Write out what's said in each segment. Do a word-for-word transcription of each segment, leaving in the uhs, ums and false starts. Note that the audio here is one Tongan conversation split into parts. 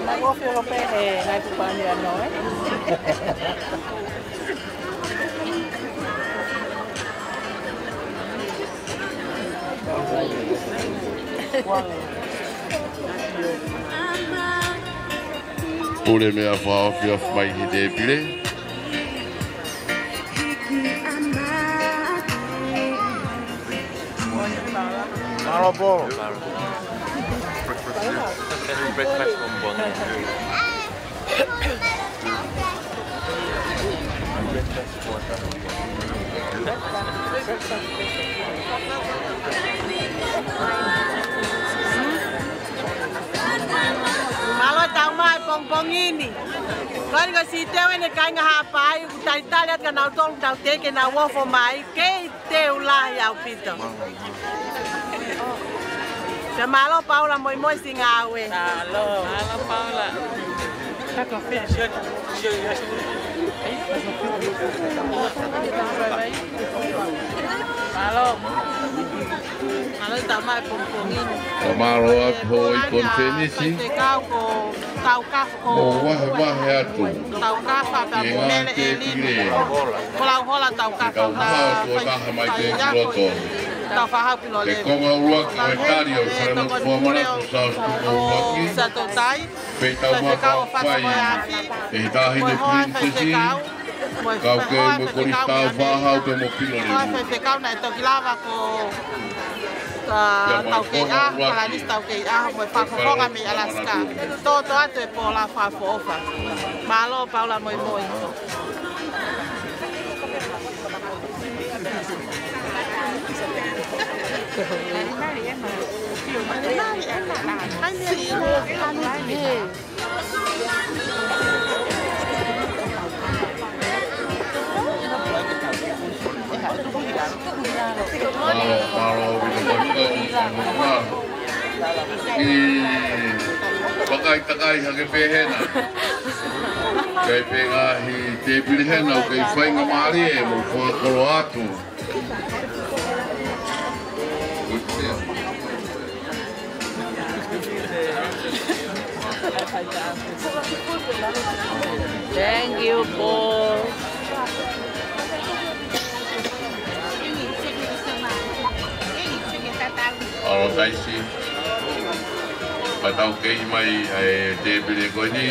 Mau ofi ʻo pehē, ngai tu pani ano, ē? Pule meʻa fakaofiofi mai he tēpile. Mālō Paula. Breakfast. Breakfast. Mālō e tau mai pongipongi ni. Ko eni ko Siteu ʻene kāinga Haʻapai, ʻoku talitali atu kia nautolu ʻoku tau teʻeki ke nau ofo mai, kei teu lahi ʻaupito. Pea mālō Paula, moimoi siʻi ngāue. Mālō. Mālō Paula. Mālō. Mālō e tau mai pongipongi ni. Ka mālō atu hoʻo konifelenisi. Faifekau ko Taukafa ko. Mo vahevahe atu. Taukafa pea mo Mele Elini. Ko Lauhola Taukafa. Taukafa ko e taha mai pē ki loto. Tau fahau pilo le. Ko e konga ʻuluaki ʻo e tali ʻo e Falelotu Fua Manatu South Tuʻi ʻuluaki. Sa tau tai. Pea tau mafai ʻe he Taʻahine Pilinisesi, kau ke mo e Kolisi Taufahau pea mo Pilo Lemu. Ko e faifekau naʻe toki lava ko, ā, Taukeiʻaho, Kalanisi Taukeiʻaho, mo e fakafofonga mei Alaska. Tōtō atu e pō la fakaʻofoʻofa. Mālō Paula, moimoi. Mālō, mālō, mālō. ʻI vakai takai hake pē hena. Kai pē ngaahi tēpile hena ʻoku kei faingamālie mo fakakolo atu. Thank you, Paul. ʻAlo Taisi. Ka tau kei mai ʻa e tēpile ko eni.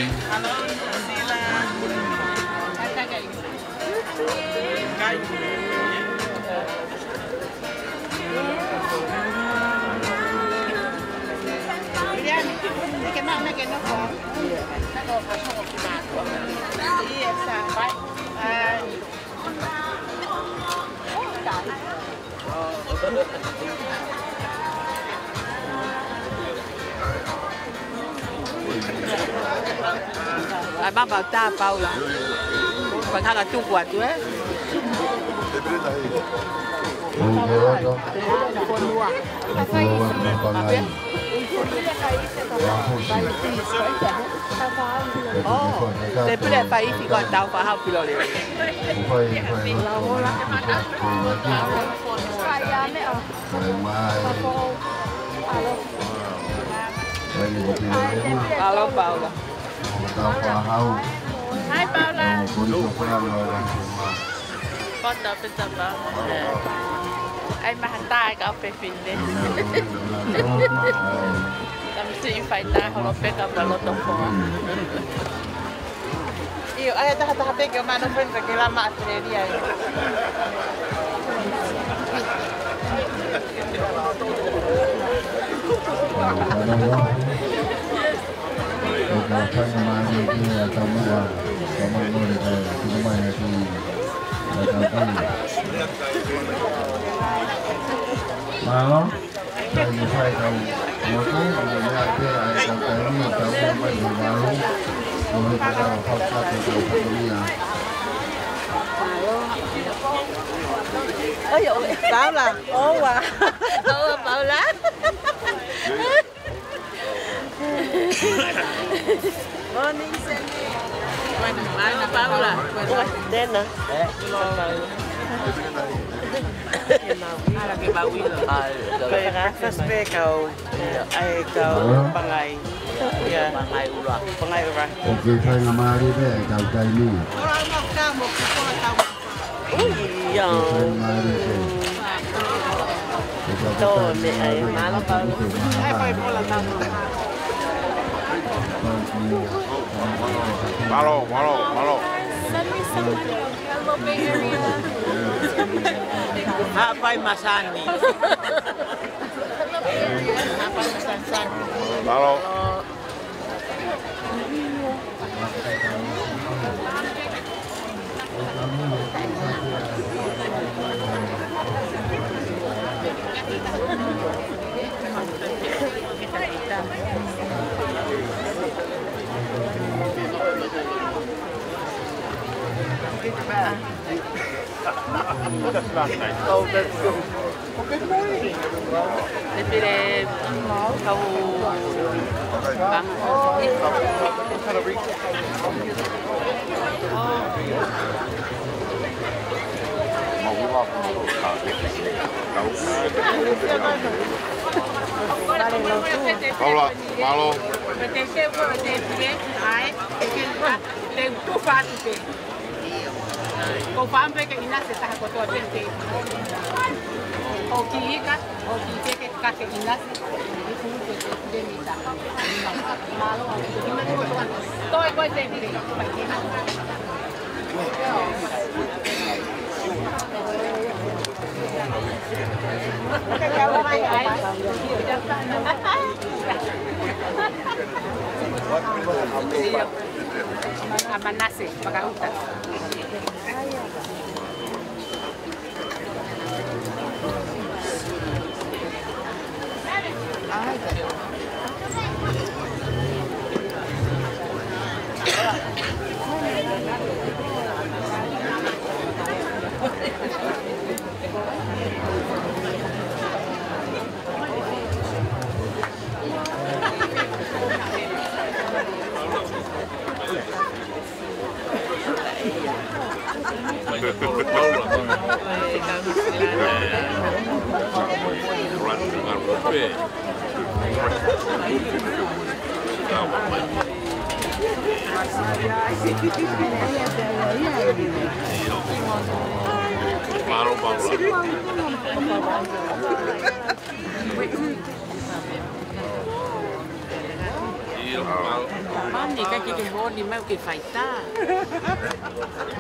ʻAi, mapa tā Paula. Fakanga tuku atu, ē? Ō, tēpile fai ifi ko e tau fahau pilo leo. Alo, Paula. Hi, Paula. Poto pē tapa. ʻAi, maha tā e kau fefine. Tamasiʻi fai tā holo pē ka paloto foa. ʻIo, ʻai ha taha taha pē ke ʻomai hono friend ke la ma Australia. Mālō. Paula, ʻoua. ʻOua, Paula. Morning, Sandy. Morning, Paula. Tena. Ala ke maui. Ko e breakfast pē kau, ʻai kau pangai. Ia. Pangai ʻula. Pangai ʻula. ʻOku ke faingamālie pē, ʻai kau taimi. Ui, ia. Tō me ai, mālō, mālō. Mālō, mālō, mālō. Send me some money. Hello, Bay Area. Haʻapai masani. Mālō. Oh, that's good. Well, good morning. Te pile kau bang. Paula, mālō. Te u tufa atu pē. Ko fāmpe ke ʻinasi taha kotoa pē te. ʻOku ʻikai, ʻoku ʻikai ke ka ke ʻinasi. ʻI kulu ke te te mita. Mālō, ʻoku ʻikai ke kotoa. Toe ko e te te. ʻA Manase, Fakauta. Mani, ka ke ke honi mai ke faitā.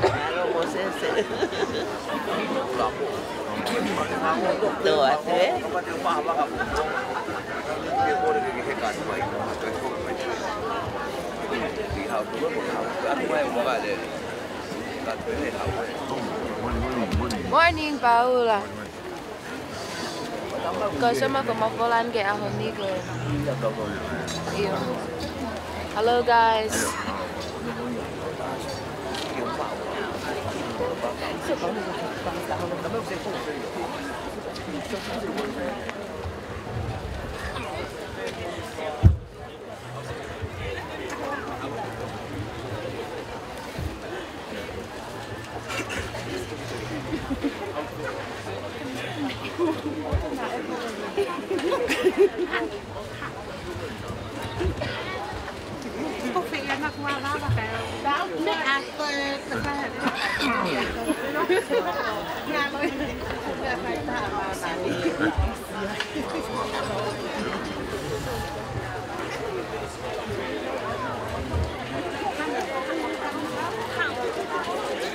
Mālō, Mosese. Tō atu, ē? Morning, Paula. Ko Sema ko Mafolan ke aho ni ko. ʻIo. Hello, guys.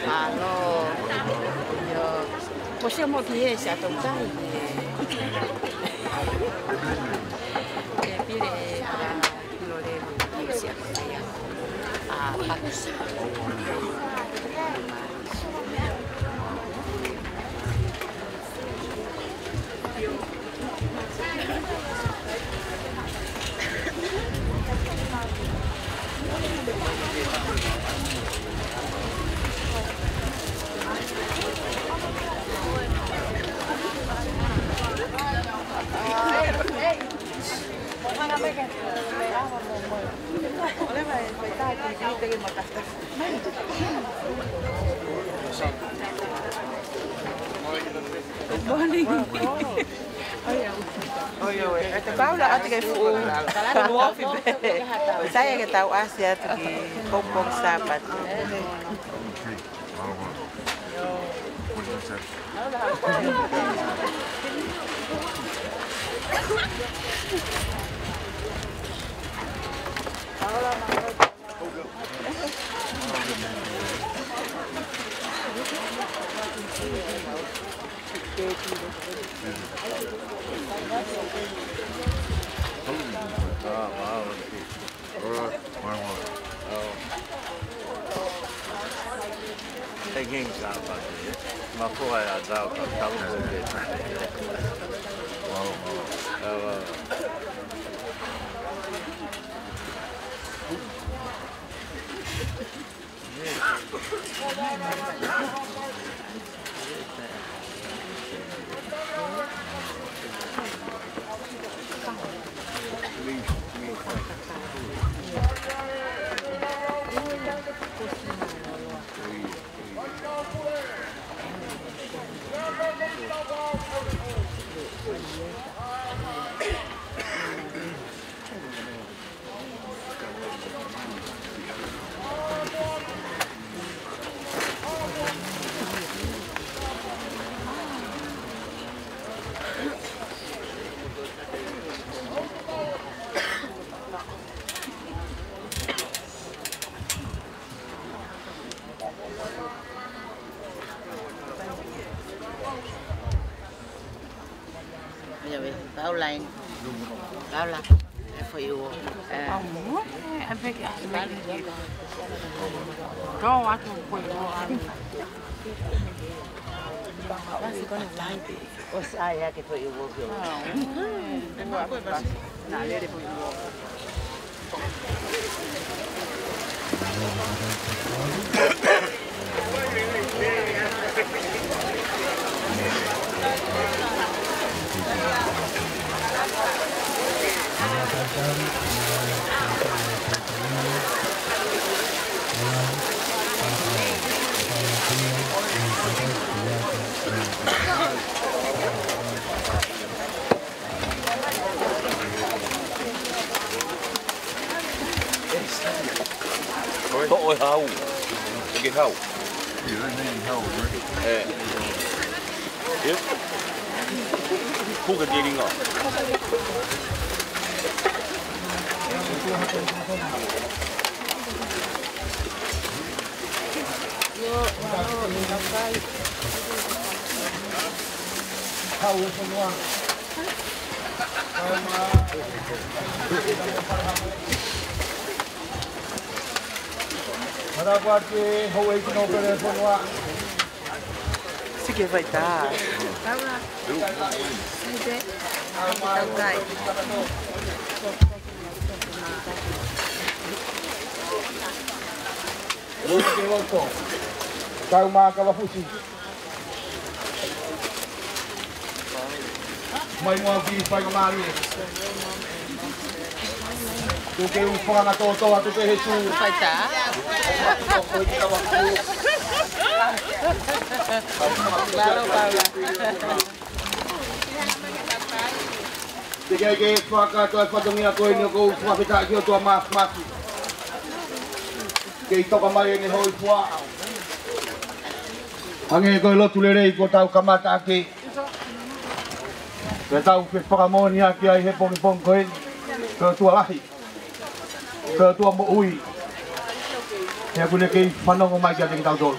Mālō. ʻIo. Ko se mo ki he sa tau tai. E pile, ʻa, pilo le mo ki he sa tau tai. ʻA, pakusi. Paula ʻoatu ke fuʻu ofi pē. Sai ke tau ʻasi atu ki he pongipongi Sāpate. Ia, Paula eni. Paula. E foʻi uo. E. Amo, e, a beke a se mali. Tō atu foʻi uo, amo. ʻOsi ʻai hake foʻi uo ki o. Nā, lele foʻi uo. Toʻo e hau. ʻEke hau. ʻE. ʻE. Kuka kilinga. Hau e fonua. Hara kuate hou e kino pele fonua. Sike faitā. Taukai. Lulu ke loto. Kau mā kavafusi. Mai mua ki faingamālie. Tuku ke u fakangatōtō atu pē he sū. Faitā. Mālō Paula. Te ke ke fakakātoa e fatongia ko eni ʻoku ou fakafetaʻi ki he ʻOtua Māfimafi. Kei toka mai eni hōifua. Hangē ko e lotu lelei kuo tau kamata ʻaki. Pea tau fefakamoʻoni ʻaki ai he pongipongi ko eni. Ko e ʻOtua lahi. Ko e ʻOtua moʻui. He ʻoku ne kei fanongo mai kiate kitautolu.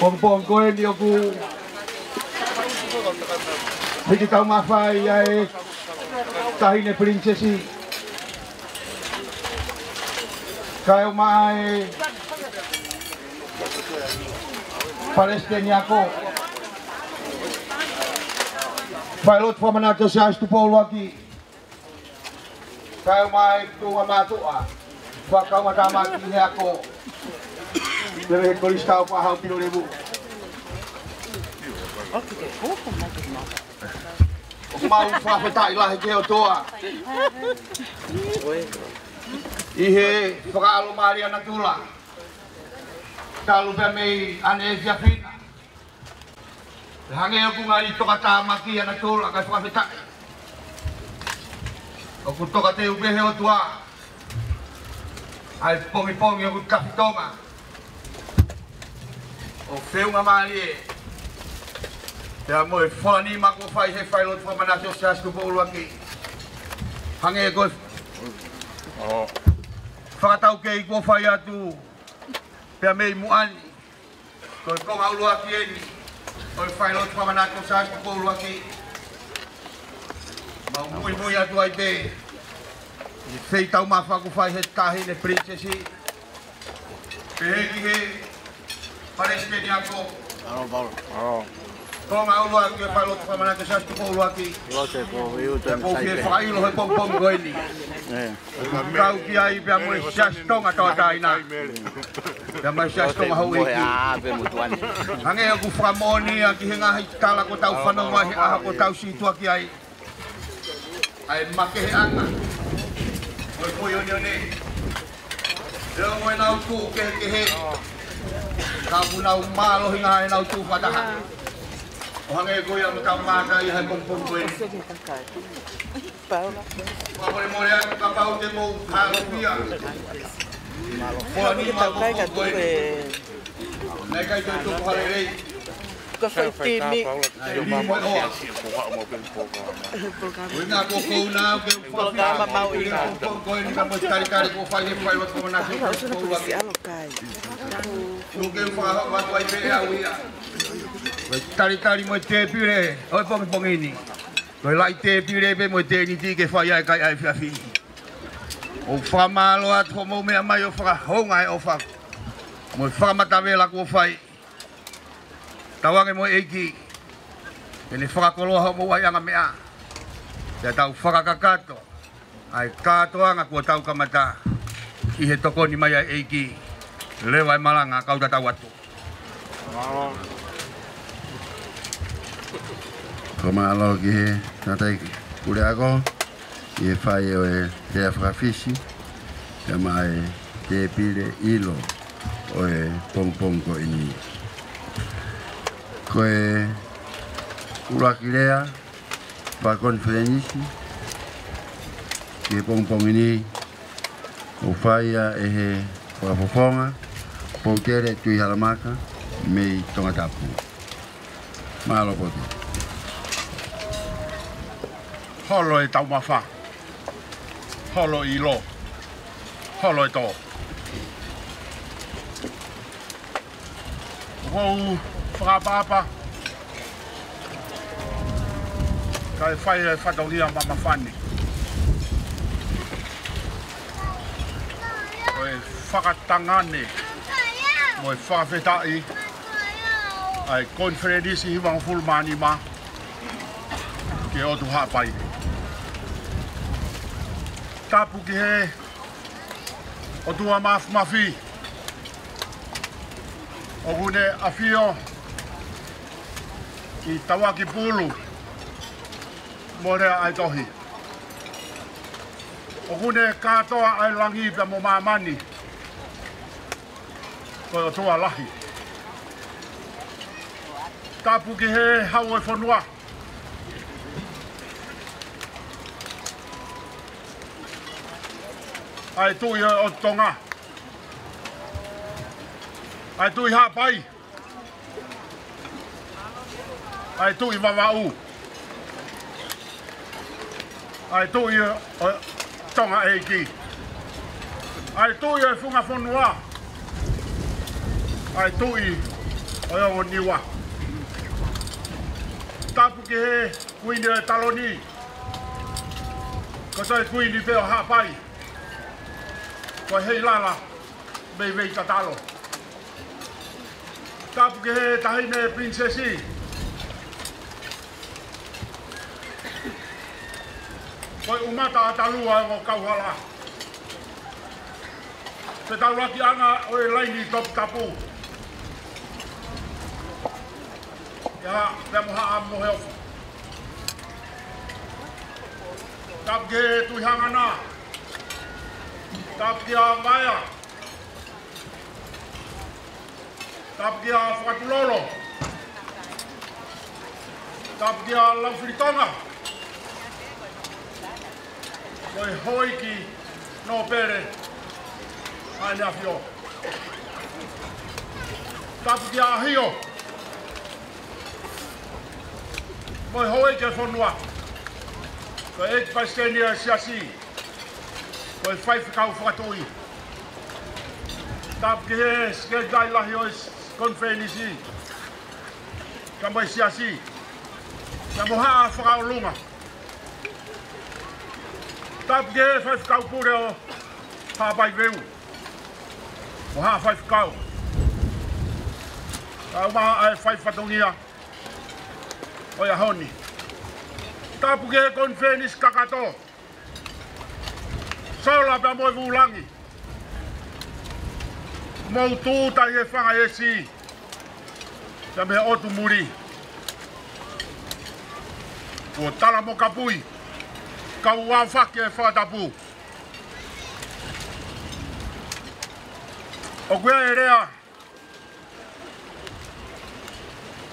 Pongipongi ko eni ʻoku hiki tau mafai ai e taʻahine pilinisesi. Kae ʻumaʻā e Palesiteni ako. Fai e lotu fakamanatu ʻa Siaosi Tupou ʻUluaki. Kae ʻumaʻā e tuʻunga mātuʻa. Fakakaungā tāmaki he ako. Pele he Kolisi Taufaʻāhau Pilolevu. ʻOku mau fakafetaʻi lahi ki he ʻOtua. ʻI he fakaʻalomālie ʻa natula. Talu pē mei ʻaneefiafi na. Hangē ʻoku ngali tokatāmaki ʻa natula kae fakafetaʻi. ʻOku tokateu pē he ʻOtua ʻa e pongipongi ʻoku tafitonga ʻo feʻunga mālie pea mo e fola nima kuo fai he failotu fakamanatu ʻo Siaosi Tupou ʻUluaki. Hangē ko e fakataukei kuo fai atu pea mei muʻa ni, ko e konga ʻuluaki eni ʻo e failotu fakamanatu ʻo Siaosi Tupou ʻUluaki. Mau muimui atu ai pē ʻi he feitaumafa kuo fai he Taʻahine Pilinisesi pehē ki he Palesiteni ako. Konga ʻuluaki ʻo e failotu fakamanatu ʻo Siaosi Tupou ʻUluaki. Pea ʻoku ou fie fakaʻilo he pongipongi ko eni, kau ki ai pea mo e Siasi Tonga tauʻatāina pea mo e Siasi Tonga houʻeiki. Hangē ʻoku fakamoʻoni ia ki he ngaahi tala kuo tau fanongo ai he ʻaho kuo tau situʻa ki ai, ʻa e makeheʻanga ʻo e Foʻi ʻOniʻoni. Leo mo ʻenau tuʻu kehekehe, ka ʻoku nau mālohi ngā ʻenau tuʻu fakataha. ʻO hangē ko ia ʻoku tau mātā ia he pongipongi ko eni. Fakamolemole atu kapau te mou hālofia. Fola nima ko eni. Naʻe ʻikai toe tuku ha lelei. Ko e foʻi timi. Naʻe lī mo e hoa. ʻUhinga ko ʻeku ʻuhinga ke u fakafetaʻi he pongipongi ko eni ka mo e talitali kuo fai he failotu fakamanatu ʻo Siaosi Tupou ʻUluaki. Tuku ke u fakahoko atu ai pē ʻe au ia. Ko e talitali mo e tēpile ʻo e pongipongi ni, ko e laʻi tēpile pē mo e tēniti ke fai ai e kai ʻa e efiafi. ʻOku fakamālō atu hoʻomou meʻa mai ʻo fakahounga e ʻofa mo e fakamatavela kuo fai. Tauange mo e ʻEiki ke ne fakakoloa hoʻomou ʻaiʻanga meʻa, pea tau fakakakato ʻa e kātoanga kuo tau kamata ʻi he tokoni mai ʻa e ʻEiki. Leva e malanga, kau tatau atu. Fakamālō ki he tangataʻeiki puleako ʻi he fai ʻo e lea fakafisi pea mo e tēpile ʻilo ʻo e pongipongi ko eni. Ko e ʻuluaki lea fakakonifelenisi ki he pongipongi ni, ʻoku fai ia ʻe he Fakafofonga Poutele Tuʻihalamaka mei Tongatapu. Mālō Poutele. Holo e taumafa, holo e ʻilo, holo e tō. ʻOku ou fakaʻapaʻapa kae fai e fatongia mamafa ni ʻo e fakatangane mo e fakafetaʻi ʻa e konifelenisi hivangofulu mā nima ki he ʻOtu Haʻapai. Tapu ki he ʻOtua Māfimafi ʻoku ne ʻafio ʻi he tauaki pulu mo e lea ʻa e tohi. ʻOku ne kātoa ʻa e langi pea mo māmani, ko e ʻOtua lahi. Tapu ki he hau ʻo e fonua, ʻa e Tuʻi ʻo e ʻOtu Tonga, ʻa e Tuʻi Haʻapai, ʻa e Tuʻi Vavaʻu, ʻa e Tuʻi ʻo Tonga ʻEiki, ʻa e Tuʻi ʻo e Funga Fonua, ʻa e Tuʻi ʻo e Ongo Niua. Tapu ki he Kuini ʻo e Taloni, ko e Kuini pē ʻo Haʻapai, ko Heilala Veivei Tatalo. Tapu ki he Taʻahine Pilinisesi, ko e ʻUmata ʻAtalua ʻo e Ongo Kauhala, fetaulakiʻanga ʻo e laini toputapu, ʻa ia pea mo Haʻa Moheofo. Tapu ki he Tuʻi Hangana, tapu kia Vaea, tapu kia Fakatulolo, Tapu kia Laufilitonga, ko e houʻeiki nōpele ʻa ʻEne ʻAfio. Tapu kia ʻAhio, ko e houʻeiki ʻo e fonua, ko e ʻeiki palesiteni ʻo e siasi, ko e faifekau fakatuʻi. Tapu ki he sekelitali lahi ʻo e konifelenisi, kae ʻumaʻā e siasi, kae ʻumaʻā haʻa fakaʻolunga. Tapu ki he faifekau pule ʻo Haʻapai Veu, mo haʻa faifekau, kae ʻumaʻā e fai fatongia ʻo e ʻaho ni. Tapu ki he konifelenisi kakato, sola pea mo e vūlangi, mou tūʻuta ʻi he fanga ʻesi pea mei he ʻotu muli. Kuo tala mo kapui, kau aofaki e fakatapu. ʻOku ʻi ai e lea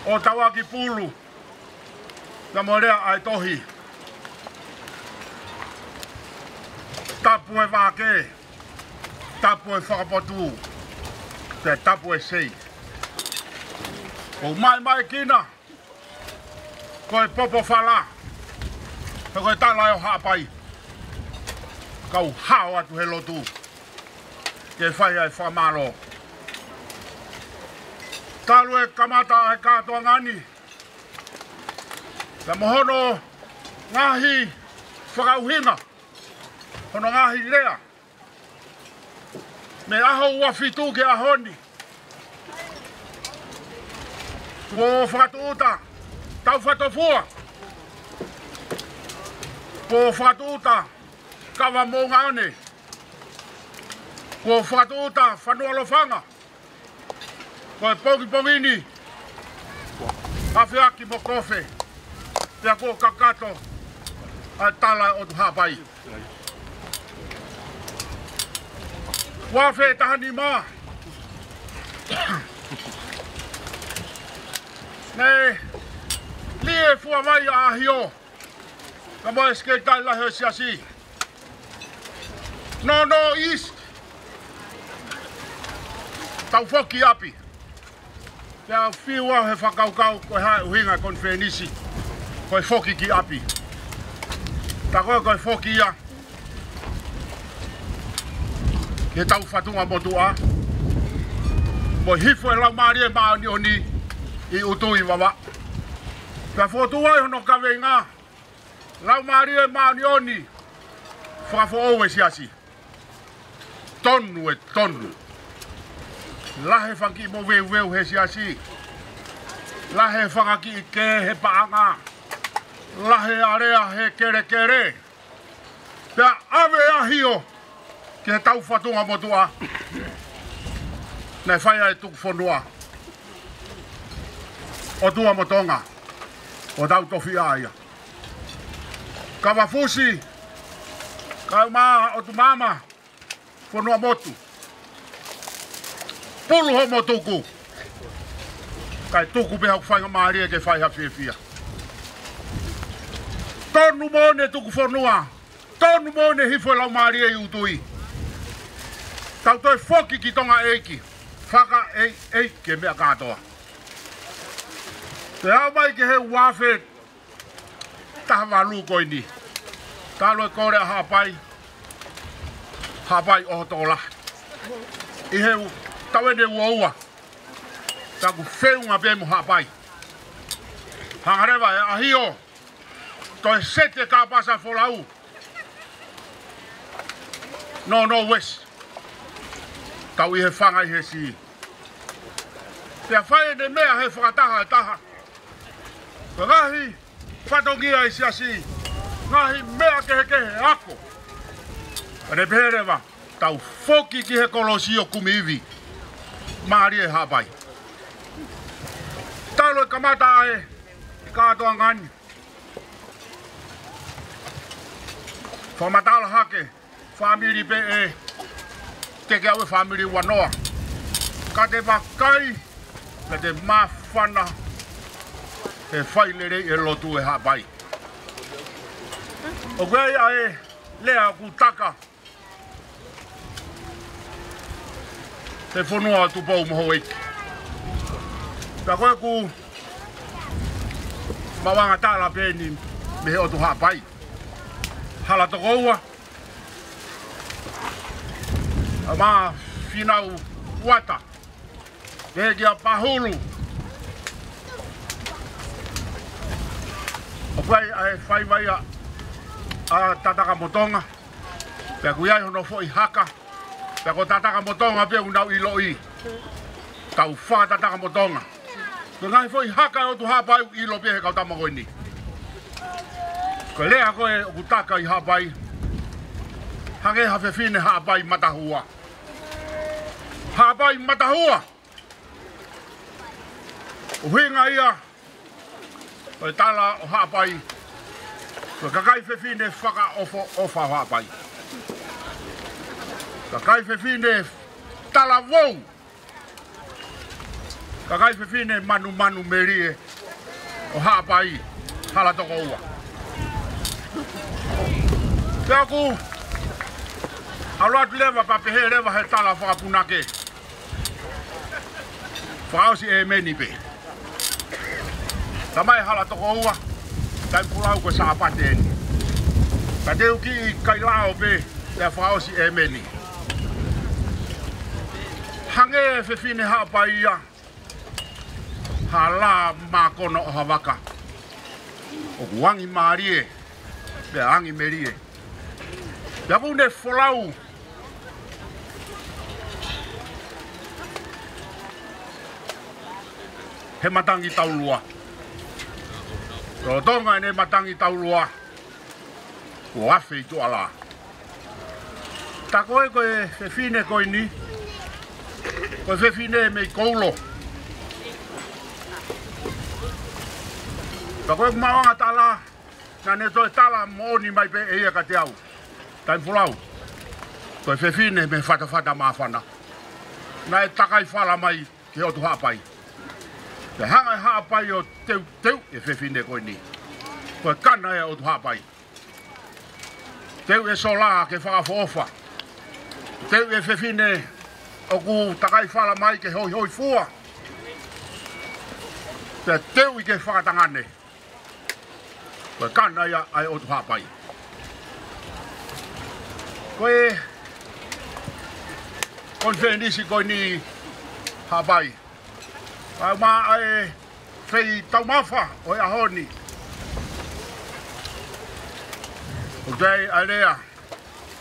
ʻo Tauʻaki Pulu, pea mo e lea ʻa e tohi: Tapu e vaʻake, tapu e fakapotu, pea tapu e sei. ʻOku maʻemaʻekina ko e popo fala, he ko e tala ʻo Haʻapai, kau hao atu he lotu ke fai ai e fakamālō. Talu e kamata ʻa e kātoanga ni, pea mo hono ngaahi fakaʻuhinga, hono ngaahi lea, mei he ʻaho ua fitu ki he ʻaho ni, kuo fakatūʻuta Taufatofua, kuo fakatūʻuta Kava Moʻungaʻane, kuo fakatūʻuta Fanua Lofanga. Ko e pongipongi ni, Afeaki mo Kofe, pea kuo kakato ʻa e tala ʻo e ʻOtu Haʻapai. Ua afe taha nima, ne liʻe fua mai ʻa ʻAhio, kae ʻumaʻā e sekelitali lahi ʻo e siasi. No, no, is. Tau foki ʻapi. Pea fiu au he fakakaukau ko e hā e ʻuhinga e konifelenisi, ko e foki ki ʻapi. Tā ko ē ko e foki ia ki he tau fatunga motuʻa, mo e hifo e Laumālie Māʻoniʻoni ʻi ʻUtui, Vavaʻu. Pea fokotuʻu ai hono kaveinga, Laumālie Māʻoniʻoni, fakafoʻou e siasi. Tonu e tonu. Lahi e fanga kiʻi moveuveu he siasi. Lahi e fanga kiʻi kē he paʻanga. Lahi e alea he kelekele. Pea ʻave ʻa ʻAhio ki he tau fatunga motuʻa, naʻe fai ai e tuku fonua. ʻOtua mo Tonga, ʻo tau tofiʻa ia. Kava Fusi, kae ʻumaʻā ʻOtu Māmā, Fonuamotu, pulu hoʻomo tuku, kae tuku pē haʻaku faingamālie ke fai ha fiefia. Tonu moʻoni e tuku fonua, tonu moʻoni e hifo e Laumālie ʻi ʻUtui. Tau toe foki ki Tonga ʻEiki, fakaʻeiʻeiki e meʻa kātoa. Pea aʻu mai ki he ua afe taha valu ko eni, talu e kole ʻa Haʻapai, Haʻapai ʻoho tokolahi. ʻI he u-, taʻu eni ʻe ua ua, tau feʻunga pē mo Haʻapai. Hanga leva ʻe ʻAhio toe seti e kāpasa folau, no, no, West. Tau ʻi he fanga ʻi he si. Pea fai ʻene meʻa he fakataha e taha. Ko e ngaahi fatongia ʻa e siasi, ngaahi meʻa kehekehe ako. Pea ne pehē leva, tau foki ki he kolosi ʻo kumi ivi. Mālie Haʻapai. Talu e kamata ʻa e kātoanga ni, fakamatala hake fāmili pē ʻe teke au e fāmili ua noa. Ka te vakai, ka te māfana ʻE fai lelei e lotu ʻe Haʻapai. ʻOku ʻi ai ʻa e lea ʻoku taka he fonua ʻo Tupou mo Houʻeiki. Pea ko ʻeku maʻuʻanga tala pē eni mei he ʻOtu Haʻapai. Hala Tokoua, ʻa Mafinau Uata, pehē kia Pahulu. ʻOku ʻi ai ʻa e faiva ia ʻa Tataka mo Tonga. Pea ʻoku ʻi ai hono foʻi haka. Pea ko Tataka mo Tonga pē ʻoku nau ʻiloʻi. Tau fakatataka mo Tonga. Ko e ngaahi foʻi haka ʻo e ʻOtu Haʻapai ʻoku ʻilo pē he kau tama ko eni. Ko e lea ko ē ʻoku taka ʻi Haʻapai, hangē ha fefine Haʻapai matahua. Haʻapai matahua. ʻUhinga ia ʻo e tala ʻo Haʻapai, ko e kakai fefine fakaʻofoʻofa ʻo Haʻapai. Kakai fefine talavou. Kakai fefine manumanu melie ʻo Haʻapai, Hala Tokoua. Pea ʻoku ʻalu atu leva pea pehē leva he tala fakapunake, fakaʻosi ʻēmeni pē. Tamai Hala Tokoua, taimi folau ko e Sāpate eni. Ka te u kiʻi kailao pē, pea fakaʻosi ʻēmeni. Hangē e fefine Haʻapai ia ha lā mākono ʻo ha vaka. ʻOku angi mālie, pea angi melie. Pea ʻoku ne folau he matangi taulua. Lolotonga ʻene matangi taulua, kuo afe ʻi tuʻa lā. Tā ko ē ko e fefine ko eni, ko e fefine mei Koulo. Tā ko ē ʻeku maʻuʻanga tala, naʻa ne toe tala moʻoni mai pē ʻe ia kiate au. Taimi folau, ko e fefine mei Fatafata Māfana. Naʻe takai fala mai ki he ʻOtu Haʻapai. Pea hanga ʻe Haʻapai ʻo teuteu e fefine ko eni. Ko e kana ia ʻo e ʻOtu Haʻapai. Teu e sola ke fakaʻofoʻofa. Teu e fefine ʻoku takai fala mai ke hoihoifua. Pea teu ia ke fakatangane. Ko e kana ia ʻa e ʻOtu Haʻapai. Ko e konifelenisi ko eni Haʻapai, ʻa e ma ʻa e fei taumafa ʻo e ʻaho ni. ʻOku ʻi ai ʻa e lea,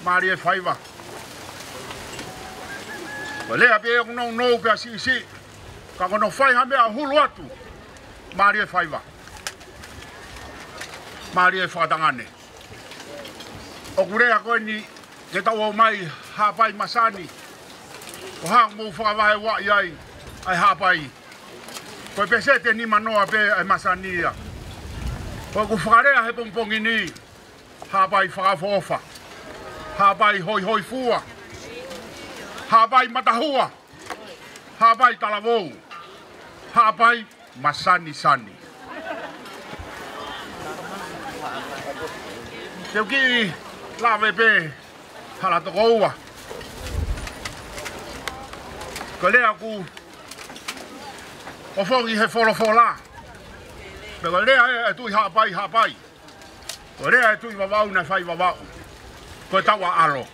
mālie faiva. Ko e lea pē ʻoku nounou pea siʻisiʻi. Ka ko hono fai ha meʻa hulu atu, mālie faiva. Mālie fakatangane. ʻOku lea ko eni ke tau ō mai Haʻapai masani. Ko e hā ʻoku mou fakavahevaheʻi ai ʻa e Haʻapai? Ko e peseti ʻe nimanoa pē ʻa e masani ia. Ko ʻeku fakalea he pongipongi ni, Haʻapai fakaʻofoʻofa. Haʻapai hoihoifua. Haʻapai matahua. Haʻapai talavou. Haʻapai masanisani. Te u kiʻi lave pē, Hala Tokoua. Ko e lea ʻoku ʻofongi he folofola. Pea ko e lea ʻa e Tuʻi Haʻapai, Haʻapai. Ko e lea ʻa e Tuʻi Vavaʻu naʻe fai Vavaʻu. Ko e tau ʻa ʻAlo.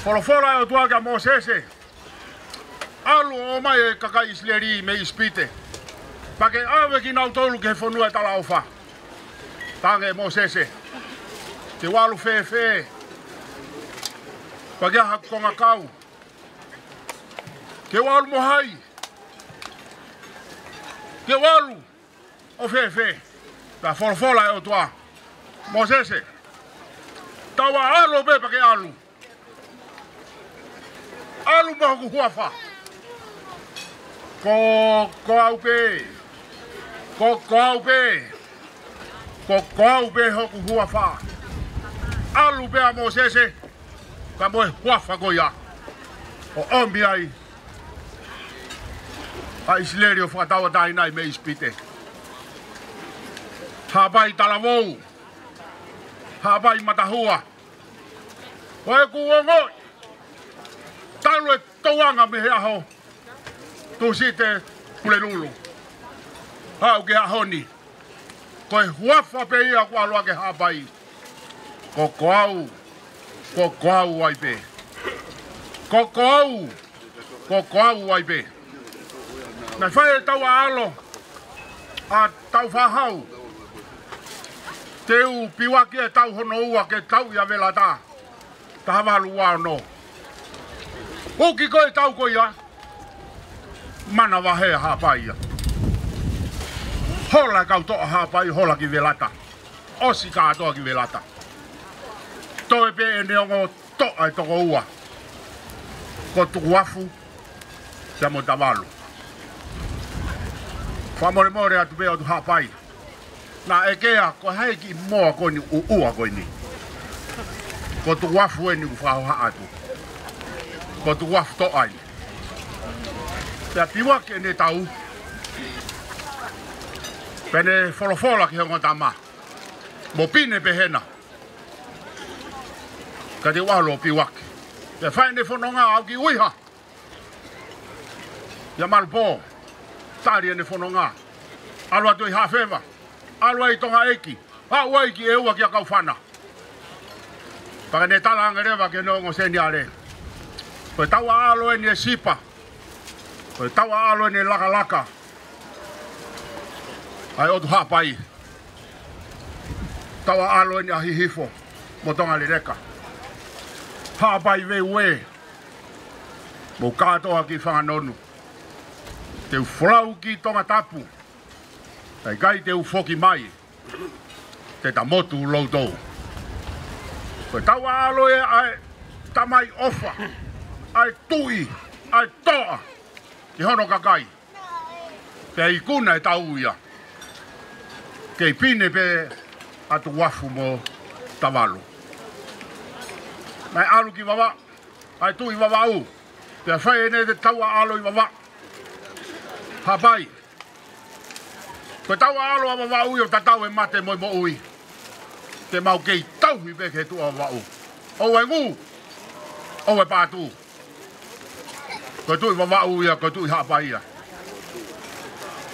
Folofola ʻa e ʻOtua kia Mōsese. ʻAlu ʻo ʻomai e kakai ʻIsileli mei ʻIsipite. Pea ke ʻave kinautolu ki he fonua ʻo e talaʻofa. Talaange ʻe Mōsese, te u ʻalu fēfē? Pea ke ʻaha konga kau. Ke u ʻalu mo hai? Ke u ʻalu ʻo fēfē? Pea folofola ʻa e ʻOtua, Mōsese, tau ʻalu pē pea ke ʻalu. ʻAlu mo hoku huafa. Ko, ko au pē. Ko, ko au pē. Ko, ko au pē hoku huafa. ʻAlu pē ʻa Mōsese, ka mo e huafa ko ia. ʻO ʻomi ai. ʻa ʻIsileli ʻo fakatauʻatāinaʻi mei ʻIsipite. Haʻapai talavou, haʻapai matahua. ʻOku ou ongoʻi talu e tauanga mei he ʻaho Tūsite Pulelulu, aʻu ki he ʻaho ni, ko e huafa pē ia kuo ʻalu ʻaki e haʻapai. Ko koau, ko koau ai pē. Ko koau, ko koau ai pē. Naʻe fai e tauʻaʻalo ʻa Tāufaʻāhau, te u piuaki e tau hono ua ke tauʻi ʻa Velata, taha valu ua ono. ʻUki ko e tau ko ia, manavahē haʻapai ia. Hola e kau toʻa haʻapai, hola ki Velata. ʻOsi kātoa ki Velata. Toe pē ʻene ongo toʻa ʻe toko ua, ko Tukuafu pea mo Tavalu. Fakamolemole atu pē ʻo tu haʻapai. Naʻe ʻeke ia, ko hai e kiʻi moa ko eni ʻuʻua ko eni? Ko Tukuafu eni ʻoku fakahoha atu. Ko Tukuafu toʻa eni. Pea piuaki ʻene tau, pea ne folofola ki he ongo tama, mo pine pē hena, ka te u ʻalu ʻo piuaki. Pea fai ʻene fononga, aʻu ki ʻUiha, ia Malupō, tali ʻene fononga, ʻalu atu ʻi Haʻafeva, ʻalu ai Tongaʻeiki, aʻu ai ki ʻEua kia Kaufana. Pea ka ne tala ange leva ki heʻene ongo seniale, ko e tauʻaʻalo eni e Sipa, ko e tauʻaʻalo eni e Lakalaka, ʻa e ʻOtu Haʻapai. Tauʻaʻalo eni ʻa Hihifo mo Tongaleleka. Haʻapai Veue, mou kātoa ki Fanganonu. Te u folau ki Tongatapu, kae ʻikai te u foki mai, te ta motu loutou. Ko e tauʻaʻalo ia ʻa e Tamai ʻofa, ʻa e Tuʻi, ʻa e Toʻa ki hono kakai. Pea ikuna e tau ia, kei pine pē ʻa Tukuafu mo Tavalu. Naʻe ʻalu ki Vavaʻu ʻa e Tuʻi Vavaʻu, pea fai ʻene tauʻaʻalo ʻi Vavaʻu. Haʻapai, ko e tauʻaʻalo ʻa Vavaʻu ia ʻoku tatau e mate mo e moʻui. Te mau kei tauhi pē ki he Tuʻi Vavaʻu. ʻOua ʻe ngū, ʻoua ʻe pātū. Ko e Tuʻi Vavaʻu ia, ko e Tuʻi Haʻapai ia.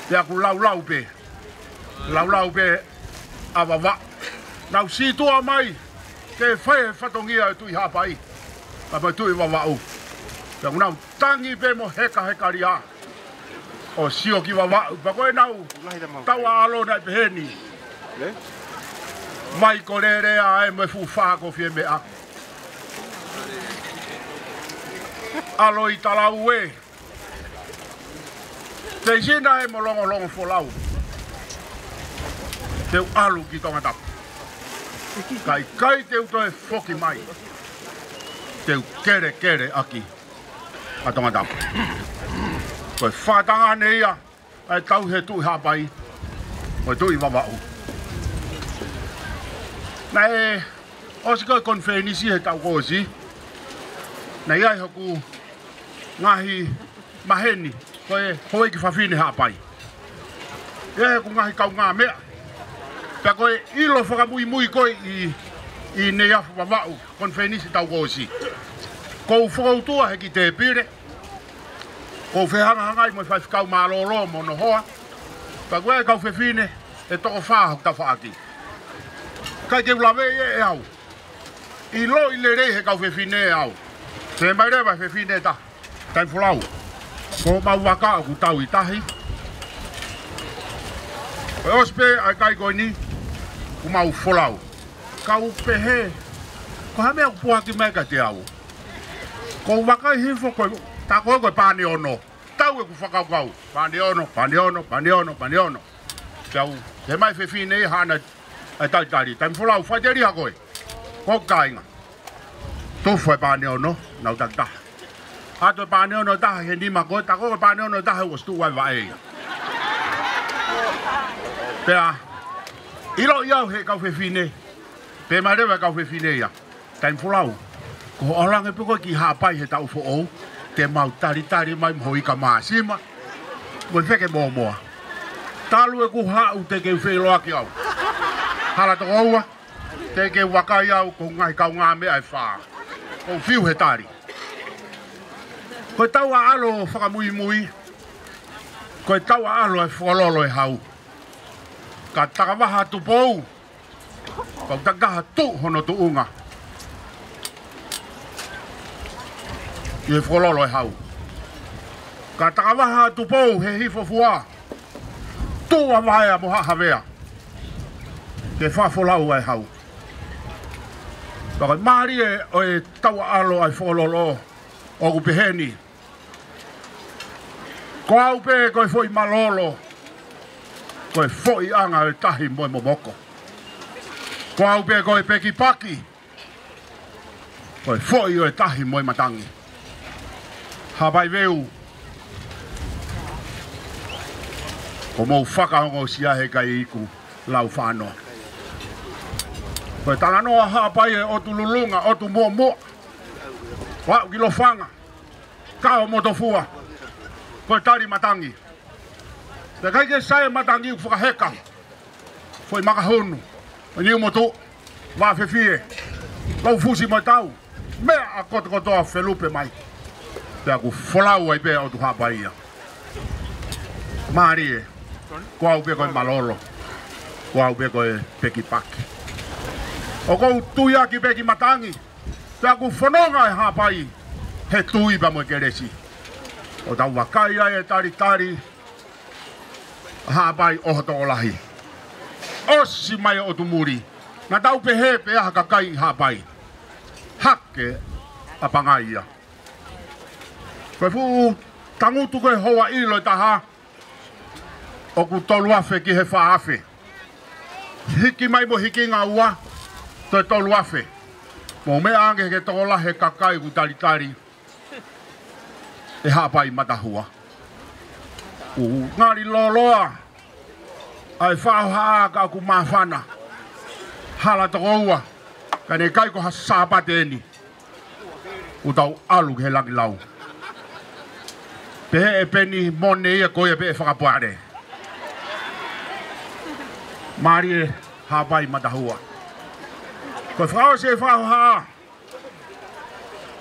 Pea ʻoku laulau pē, laulau pē ʻa Vavaʻu. Nau sītuʻa mai ke fai e fatongia e Tuʻi Haʻapai, ka mo e Tuʻi Vavaʻu. Pea ʻoku nau tangi pē mo hekahekalia ʻo sio ki Vavaʻu, pea ko ʻenau tauʻaʻalo naʻe peheni. Mai ko Lelea ē mo e fuʻu fā ko Fiemeʻa, ʻAlo ʻi Talaue, Teisina ē mo Longolongofolau, te u ʻalu ki Tongatapu. Kae ʻikai te u toe foki mai, te u kelekele ʻaki ʻa Tongatapu. Ko e fakatanga eni ia ʻa e tauhi e Tuʻi Haʻapai mo e Tuʻi Vavaʻu. Naʻe ʻosi ko e konifelenisi he taʻu kuo ʻosi, naʻe ʻi ai hoku ngaahi maheni, ko e houʻeiki fafine Haʻapai. ʻI ai hoku ngaahi kaungāmeʻa. Pea ko e ʻilo fakamuimui ko ē ʻi, ʻi Neiafu Vavaʻu, konifelenisi taʻu kuo ʻosi, kou fokoutua he kiʻi tēpile, kou fehangahangai mo e faifekau mālōlō mo hono hoa. Pea ko e kau fefine ʻe toko fā hoku tafaʻaki. ʻIkai ke u laveʻi ʻe au. ʻIloʻi lelei he kau fefine ʻe au. Pehē mai leva e fefine ʻe taha, taimi folau, ko homau vaka ʻoku tau ʻi tahi. Ko e ʻosi pē ʻa e kai ko eni, kuo mau folau. Kau pehē, ko e hā e meʻa ʻoku puaki mai kiate au? Kou vakai hifo ko e, tā ko ē ko e pane ono. Tau ʻeku fakakaukau. Pane ono, pane ono, pane ono, pane ono. Pea u, pehē mai e fefine ia haʻana ʻa e talitali, taimi folau, faʻiteliha koe. Ko hoku kāinga. Tufa e pane ono, nau takitaha. ʻAtu e pane ono ʻe taha he nima ko ē, tā ko ē pane ono ʻe taha ʻoku ʻosi tuʻu ai vaʻe ia. Pea ʻiloʻi au he kau fefine, pehē mai leva e kau fefine ia, taimi folau, ko hoʻo ʻalu ange pē koe ki Haʻapai he taʻu foʻou, te mau talitali mai mo ho ika māsima. ko e feke mōmoa. Talu ʻeku haʻu te ke u feʻiloaki au. Hala toko ua, te ke u vakai au ko e ngaahi kaungāmeʻa ʻe fā. Ko e fiu he tali. Ko e tauʻaʻalo fakamuimui, ko e tauʻaʻalo ʻa e Fokololo ʻo e Hau. Ka takavaha Tupou, kau takitaha tuʻu hono tuʻunga ʻi he Fokololo ʻo e Hau. Ka takavaha Tupou he hifo fua, tuʻu ʻa Vaea mo Haʻa Havea, ke fakafolau ʻa e Hau. Pea ko e mālie ʻo e tauʻaʻalo ʻa e Fokololo ʻoku pehē ni: Ko au pē ko e foʻi malolo, ko e foʻi anga ʻo e tahi mo e momoko. Ko au pē ko e pekipaki, ko e foʻi ʻo e tahi mo e matangi. Haʻapai Veu, ko mou fakaongosia he kai iku lau fano. Ko e talanoa Haʻapai ʻe ʻotu lulunga, ʻotu muʻomuʻa. Ko aʻu ki Lofanga, Kao mo Tofua, ko e tali matangi. Pea ʻikai ke sai e matangi ʻoku fakaheka. Foʻi makahunu, niu mo tuʻu, vā fefie, lau fusi mo e tau, meʻa kotokotoa felupe mai. Pea ʻoku folau ai pē ʻa ʻotu Haʻapai ia. Mālie, ko au pē ko e malolo, ko au pē ko e pekipaki. ʻOku ou tui ʻaki pē ki matangi, pea ʻoku fononga ʻa Haʻapai he tui pea mo e kelesi. ʻOku tau vakai ai e talitali ʻa Haʻapai ʻo ha tokolahi. ʻOsi mai ʻa ʻotu muli, naʻa tau pehē pē ʻa ha kakai ʻi Haʻapai: Hake ʻa Pangai ia. Ko e fuʻu tangutu ko e houa ʻilo ʻe taha, ʻoku tolu afe ki he fā afe. Hiki mai mo e hikinga ua, toe tolu afe. Mou meʻa ange ki he tokolahi e kakai ʻoku talitali ʻe Haʻapai Matahua. ʻOku ngali lōloa ʻa e fakahohaʻa ka ʻoku māfana. Hala toko ua, ka naʻe ʻikai ko ha Sāpate eni, ʻoku tau ʻalu ki he Langilau. Pehē ʻe Peni Mone ia ko ia pē ʻe fakapoʻuli. Mālie Haʻapai Matahua. Ko e fakaʻosi e fakahohaʻa,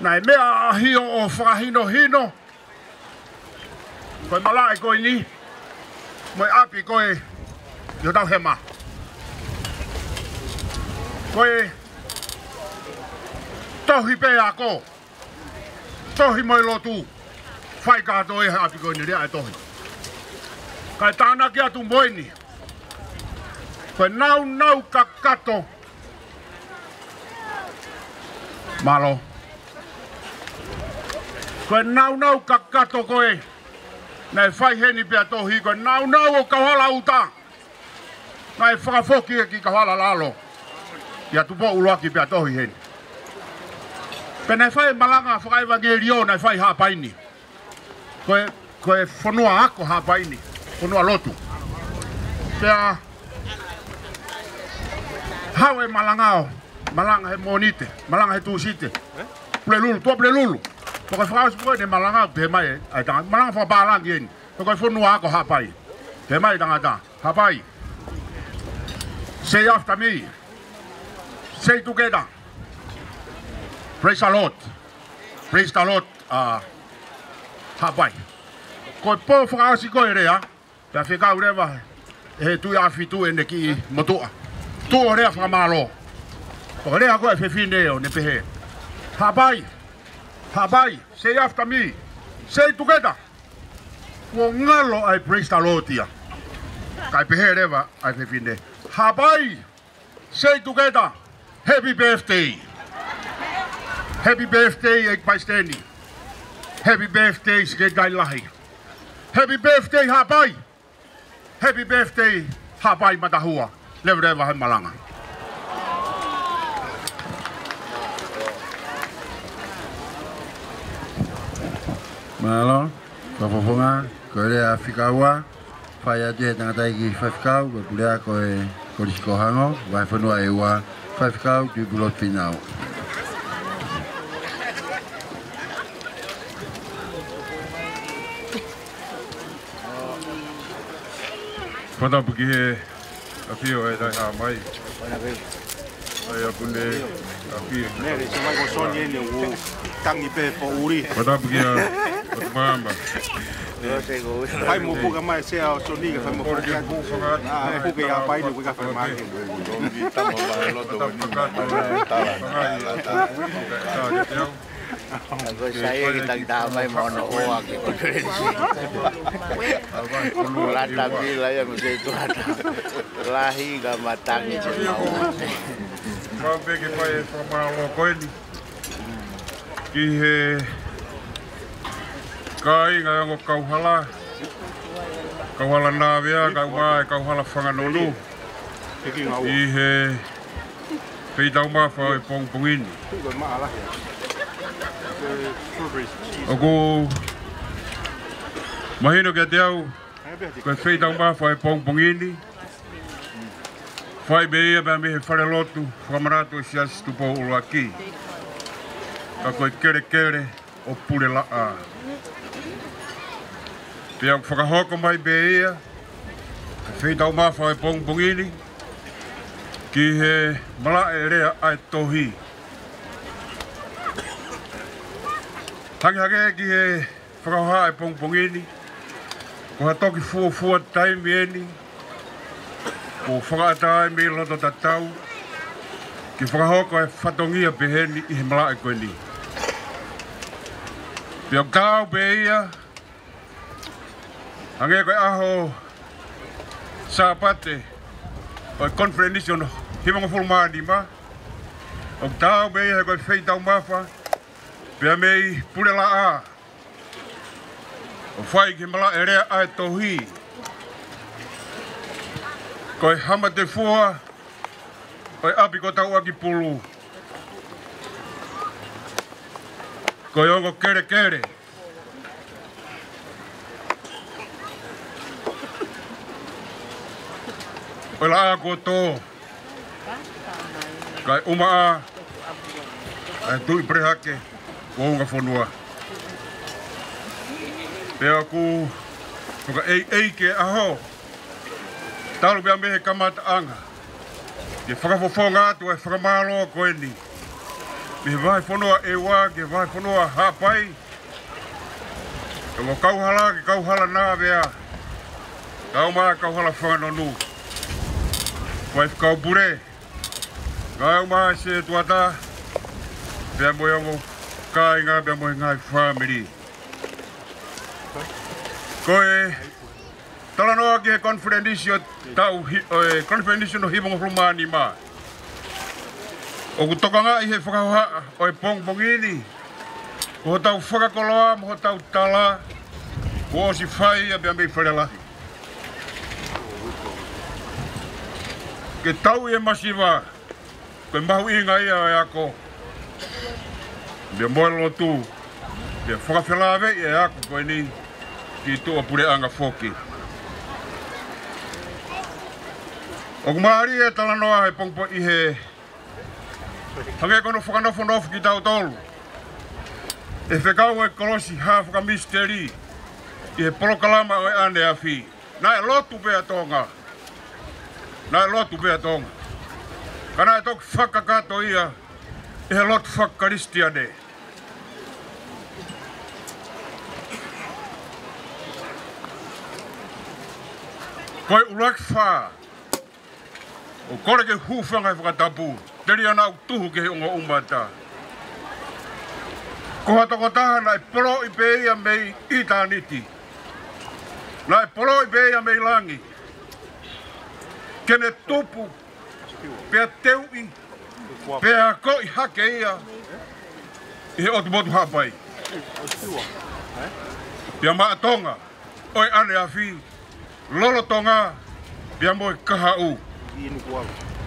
naʻe meʻa ʻa ʻAhio ʻo fakahinohino ko e malaʻe ko eni mo e ʻapi ko ē ʻi hotau hema. Ko e tohi pē ako, tohi mo e lotu, fai kātoa ʻi he ʻapi ko eni, lea e tohi. Kae tānaki atu mo eni, ko e naunau kakato. Mālō. Ko e naunau kakato ko ē naʻe fai heni pea tohi, ko e naunau ʻo Kauhala ʻUta. Naʻe fakafoki ia ki Kauhala Lalo, ʻia Tupou ʻUluaki pea tohi heni. Pea naʻe fai e malanga fakaʻevangeliō naʻe fai ʻi Haʻapai ni. Ko e, ko e fonua ako Haʻapai ni, fonua lotu. Pea haʻu e malanga ʻo malanga he Mōnite, malanga he Tūsite. Pulelulu, Tuʻapulelulu. Pea ko e fakaʻosi pē ko ē ʻene malanga, pehē mai ʻa e tangata, malanga fakapālangi eni. Pea ko e fonua ako Haʻapai. Pehē mai e tangata: Haʻapai, say after me. Say together: Praise the Lord. Praise the Lord, uh, Haʻapai. Ko e pō fakaʻosi ko ē e lea, pea fekau leva ʻe he Tuʻi ʻAfituʻi ʻene kiʻi motuʻa. Tuʻu ʻo lea fakamālō. Ko e lea ko ē ʻa e fefine ʻo ne pehē: Haʻapai, Haʻapai, say after me. Say together: Kuo ngalo ʻa e praise the Lord ia. Kae pehē leva ʻa e fefine: Haʻapai, say together: Happy birthday. Happy birthday ʻEiki Palesiteni. Happy birthday Sekelitali Lahi. Happy birthday Haʻapai. Happy birthday Haʻapai Matahua. Leveleva he malanga. Mālō, fakafofonga, ko e lea fika ua, fai atu ʻe he tangataʻeiki faifekau, ko e puleako ʻo e Kolisi ko Hango, Vahefonua ʻe Ua, Faifekau Tuʻipulotu Fīnau. Fakatapu ki he ʻafio ʻa e Taʻehāmai. ʻA ia ʻoku ne ʻafio. Mele, se mai ko Soni eni ʻoku tangi pē poʻuli. Fakatapu ki he ʻOtu Māmā. Fai mo puke mai se ʻa Soni, ka fai mo puke atu. ʻA, puke ʻa Paini, puke ʻa Fai mai. Ko e sai e ke taki tā mai mo hono hoa ki he konferenisi. Lata vila ia mo se tuata. Lahi ka matangi se mau. Mau pē ke fai e fakamālō ko eni ki he kāinga ʻo e ongo kauhala, kauhala Navea, kae ʻumaʻā e kauhala Fanganonu, ʻi he feitaumafa ʻo e pongipongi ni. ʻOku mahino kiate au, ko e feitaumafa ʻo e pongipongi ni, fai pē ia pea mei he falelotu fakamanatu ʻo e Siasi Tupou ʻUluaki, ka ko e kelekele ʻo Pulelaʻā. Pea ʻoku fakahoko mai pē ia, feitaumafa ʻo e pongipongi ni, ki he malaʻe lea ʻa e tohi. Hangehangē ki he fakahoha ʻo e pongipongi ni, ko ha toki fuofua taimi eni kuo fakaʻatā ai mei loto tatau ke fakahoko e fatongia pehē ni ʻi he malaʻe ko eni. Pea ʻoku taau pē ia, hangē ko e ʻaho Sāpate ʻo e konifelenisi hono hivangofulu mā nima, ʻoku taau pē ia he ko e feitaumafa pea mei Pulelaʻā ʻo fai ki he malaʻe lea ʻa e tohi, ko e Hamatefua ʻo e ʻapi ko Tauʻakipulu, ko e ongo kelekele ʻo e Laʻā kuo Tō, kae ʻumaʻā ʻa e Tuʻi Pelehake ʻo Ungafonua. Pea ʻoku fakaʻeiʻeiki e ʻaho, talu pea mei he kamataʻanga, ke fakafofonga atu e fakamālō ko eni mei he vahefonua ʻEua ki he vahefonua Haʻapai, ʻa e ongo kauhala ki he kauhala Navea, kae ʻumaʻā e kauhala Fanganonu, Faifekau Pule, kae ʻumaʻā e setuata, pea mo e ongo kāinga, pea mo e ngaahi fāmili. Ko e talanoa ki he konifelenisi ʻo e taʻu hi-, ʻo e konifelenisi hono hivangofulu mā nima, ʻoku tokangaʻi he fakahoha ʻo e pongipongi ni, ko hotau fakakoloa mo hotau tala kuo ʻosi fai ia pea mei Falelahi. Ke tauʻi e masiva, ko e mahuʻinga ia ʻo e ako, pea mo e lotu, pea fakafelāveʻi e ako ko eni ki tuʻapuleʻanga foki. ʻOku mālie e talanoa he pongipongi he hangē ko hono fakanofonofo kitautolu ʻe he fekau ʻo e kolosi hā fakamisiteli ʻi he polokalama ʻo e ʻaneafi. Naʻe lotu pē ʻa Tonga. Naʻe lotu pē ʻa Tonga. Ka naʻe toki fakakakato ia ʻe he lotu fakakalisitiane. Ko e ʻuluaki fā, ʻoku kole ke hūfanga he fakatapu, telia naʻa tuhu ki he ongo ʻumata. Ko ha tokotaha naʻe poloʻi pē ia mei ʻitāniti. Naʻe poloʻi pē ia mei langi ke ne tupu, pea teuʻi, pea akoʻi hake ia ʻi he ʻotu motu Haʻapai, pea maʻa Tonga ʻo e ʻaneafi, lolotonga pea mo e kahaʻu.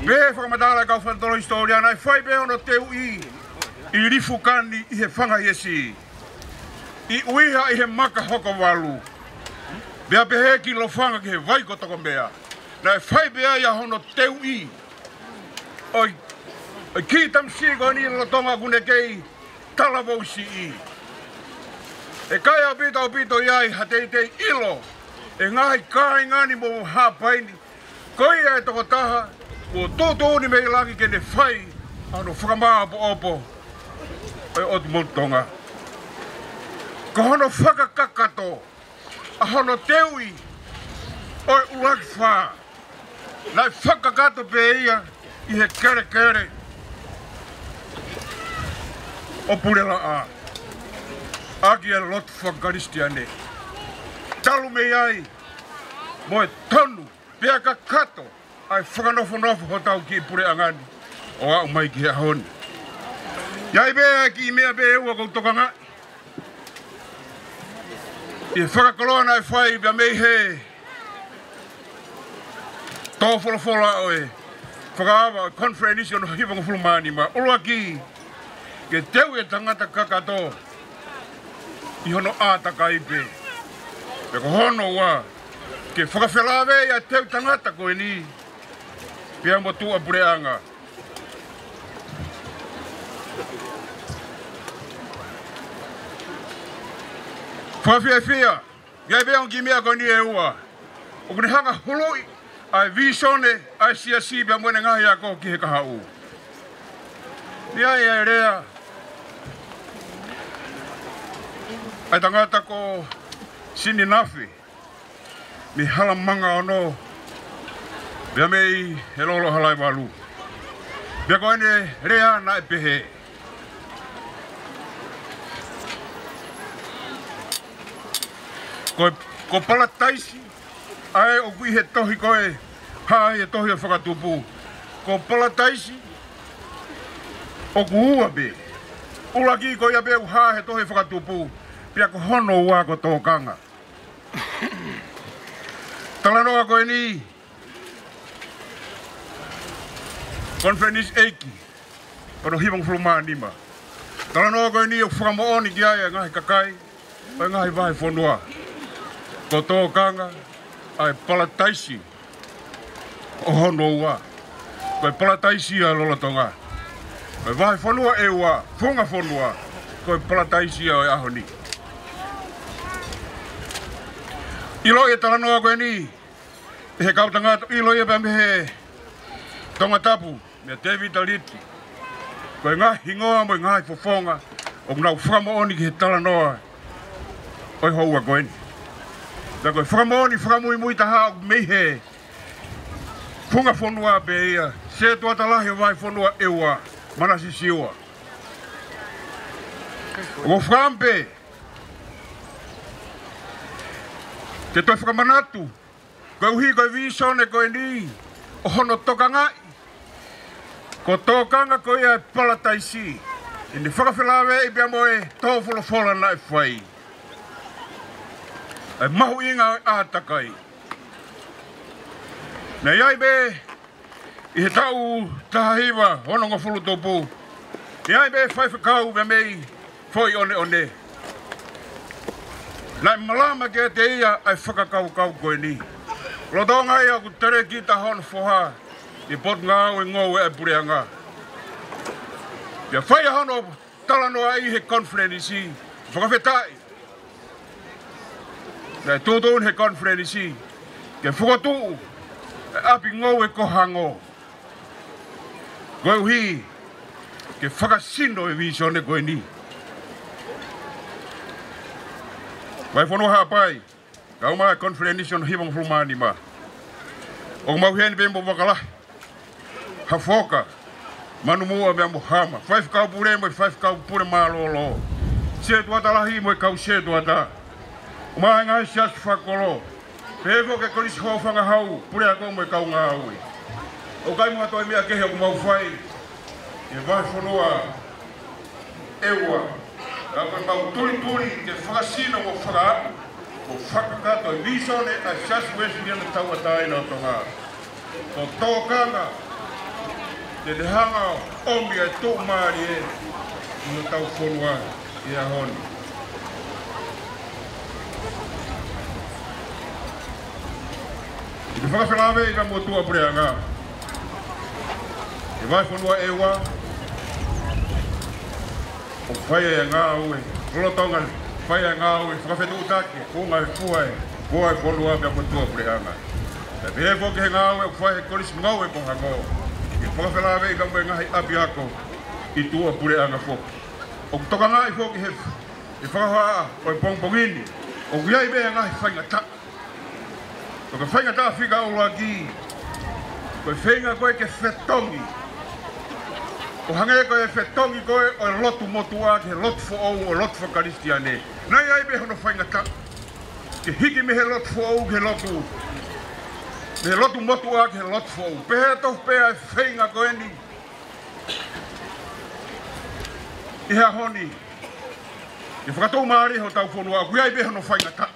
Pea fakamatala e kau fakatotolo hisitōlia naʻe fai pē hono teuʻi ʻi Lifukani ʻi he fanga hiesi, ʻi ʻUiha ʻi he maka hoko valu, pea pehē ki Lofanga ki he vai ko Tokomea. Naʻe fai pē ai ʻa hono teuʻi ʻo e, ʻo e kiʻi tamasiʻi ko eni lolotonga ʻoku ne kei talavou siʻi. ʻE ʻikai ʻaupito ʻaupito ʻi ai ha teitei ʻilo ʻe ngaahi kāinga ni mo Haʻapai ni, ko ia ʻe tokotaha kuo tuʻutuʻuni mei langi ke ne fai ʻa hono fakamāʻopoʻopo ʻo e ʻOtu Motu Tonga. Ko hono fakakakato ʻa hono teuʻi ʻo e ʻUluaki Fā, naʻe fakakakato pē ia ʻi he kelekele ʻo Pulelaʻā ʻaki e lotu fakakalisitiane. Talu mei ai mo e tonu pea kakato ʻa e fakanofonofo hotau kiʻi puleʻanga ni ʻo aʻu mai ki he ʻaho ni. ʻI ai pē ʻa e kiʻi meʻa pē ʻe ua ʻoku ou tokangaʻi ʻi he fakakoloa naʻe fai pea mei he tō folofola ʻo e fakaava ʻo e konifelenisi hono hivangofulu mā nima. ʻUluaki, ke teuʻi e tangata kakato ʻi hono ʻātakai pē. Pea ko hono ua, ke fakafelāveʻi ʻa e teu tangata ko eni pea mo tuʻapuleʻanga. Fakafiefia, ʻi ai pē ʻa e kiʻi meʻa ko eni ʻe ua ʻoku ne hanga ʻo huluʻi ʻa e vīsone ʻa e siasi pea mo ʻene ngaahi ako ki he kahaʻu. ʻI ai e lea ʻa e tangata ko Sini Nafe mei Halamanga Ono, pea mei he Lolo Halaevalu. Pea ko ʻene lea naʻe pehē: Ko, ko Palataisi ʻa ē ʻoku ʻi he tohi ko ē, hā, ʻi he tohi ʻo e Fakatupu. Ko Palataisi ʻoku ua pē. ʻUluaki ko ia pē ʻoku hā he tohi Fakatupu, pea ko hono ua ko tōkanga. Talanoa ko eni, konifelenisi ʻeiki hono hivangofulu mā nima. Talanoa ko eni ʻoku fakamoʻoni ki ai e ngaahi kakai ʻo e ngaahi vahefonua. Ko tōkanga ʻa e Palataisi ʻo hono ua, ko e Palataisi ʻa e lolotonga. Ko e vahefonua ʻe ua, funga fonua, ko e Palataisi ʻo e ʻaho ni. ʻIloʻi e talanoa ko eni ʻe he kau tangata, ʻiloʻi ia pea mei he Tongatapu, meia Tēvita Liti. Ko e ngaahi hingoa mo e ngaahi fofonga ʻoku nau fakamoʻoni ki he talanoa ʻo e houa ko eni. Pea ko e fakamoʻoni fakamuimui taha ʻoku mei he funga fonua pē ia, Setuata Lahi ʻo e vahefonua ʻe ua, Manasisiua. ʻOku ou fakaʻamu pē ke toe fakamanatu, koeʻuhi ko e vīsone ko eni ʻo hono tokangaʻi, ko tōkanga ko ia e Palataisi, ʻi heʻene fakafelāveʻi pea mo e tō folofola naʻe fai, ʻa e mahuʻinga ʻo e ʻātakai. Naʻe ʻi ai pē ʻi he taʻu taha hiva onongofulu tupu, ʻi ai pē faifekau pea mei Foʻi ʻOneʻone naʻe malama kiate ia ʻa e fakakaukau ko eni. Lolotonga ia ʻoku telekita hono foha ʻi he Potungāue Ngoue ʻa e Puleʻanga, pea fai ʻa hono talanoaʻi he konifelenisi. Fakafetaʻi naʻe tuʻutuʻuni he konifelenisi ke fokotuʻu e ʻapi ngoue ko Hango, koeʻuhi ke fakasino e vīsone ko eni. Vahefonua Haʻapai, kau mai e konifelenisi hono hivangofulu mā nima. ʻOku mau ʻi heni pē mo Vakalahi, Hafoka, Manumuʻa pea mo Hama, faifekau pule mo e faifekau pule mālōlō, Setuata Lahi mo e kau Setuata, ʻo e ngaahi siasi fakakolo, pehē foki ki he Kolisi Hōfangahau, puleako mo e kau ngāue. ʻOku ʻikai mo ha toe meʻa kehe ʻoku mau fai ʻi he vahefonua ʻe ua, ka ko ʻemau tulituli ke fakasino mo fakaaʻu mo fakakakato e vīsone ʻa e Siasi Uēsiliana Tauʻatāina ʻo Tonga. Ko tōkanga te ne hanga ʻo ʻomi e tuʻumālie ʻi hotau fonua ʻi he ʻaho ni. ʻI he fakafelāveʻi ka mo tuʻapuleʻanga, ʻi he vahefonua ʻe ua, ʻoku fai e ngāue lolotonga, fai e ngāue fakafetuʻutaki, ko e ngaahi fua e Ko e fonua pea mo e tuʻapuleʻanga. Pea pehē foki ki he ngāue ʻoku fai he Kolisi Ngoue Ponghangō, ke fakafelaveʻi ka mo e ngaahi ʻapiako ʻi tuʻapuleʻanga foki. ʻOku tokangaʻi foki he, he fakahohaʻa ʻo e pongipongi ni, ʻoku ʻi ai pē ngaahi faingataʻa. Ko e faingataʻa fika ʻuluaki, ko e feinga ko ē ke fetongi, ʻo hangē ko e fetongi ko ē ʻo e lotu motuʻa ki he lotu foʻou ʻo e lotu fakakalisitiane. Naʻe ʻi ai pē hono faingataʻa ke hiki mei he lotu foʻou ki he lotu, mei he lotu motuʻa ki he lotu foʻou. Pehē tofu pē ʻa e feinga ko eni ʻi he ʻaho ni, ke fakatou mālie hotau fonua, ʻoku ʻi ai pē hono faingataʻa.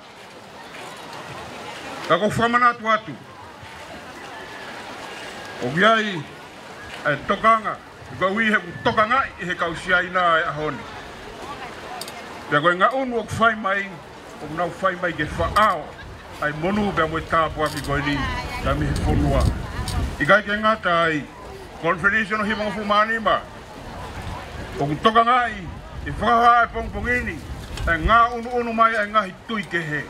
Ka ʻoku ou fakamanatu atu, ʻoku ʻi ai ʻa e tokanga, ʻoku ou ʻi he ʻoku tokangaʻi ʻe he kau Siaina ʻa e ʻaho ni. Pea ko e ngaʻunu ʻoku fai mai, ʻoku nau fai mai ke faʻao ʻa e monū pea mo e tāpuaki ko eni, pea mei he fonua. ʻIkai ke ngata ai, Konifelenisi hono hivangofulu mā nima, ʻoku tokangaʻi ʻe he fakahohaʻa ʻo e pongipongi ni ʻa e ngaʻunuʻunu mai ʻa e ngaahi tui kehe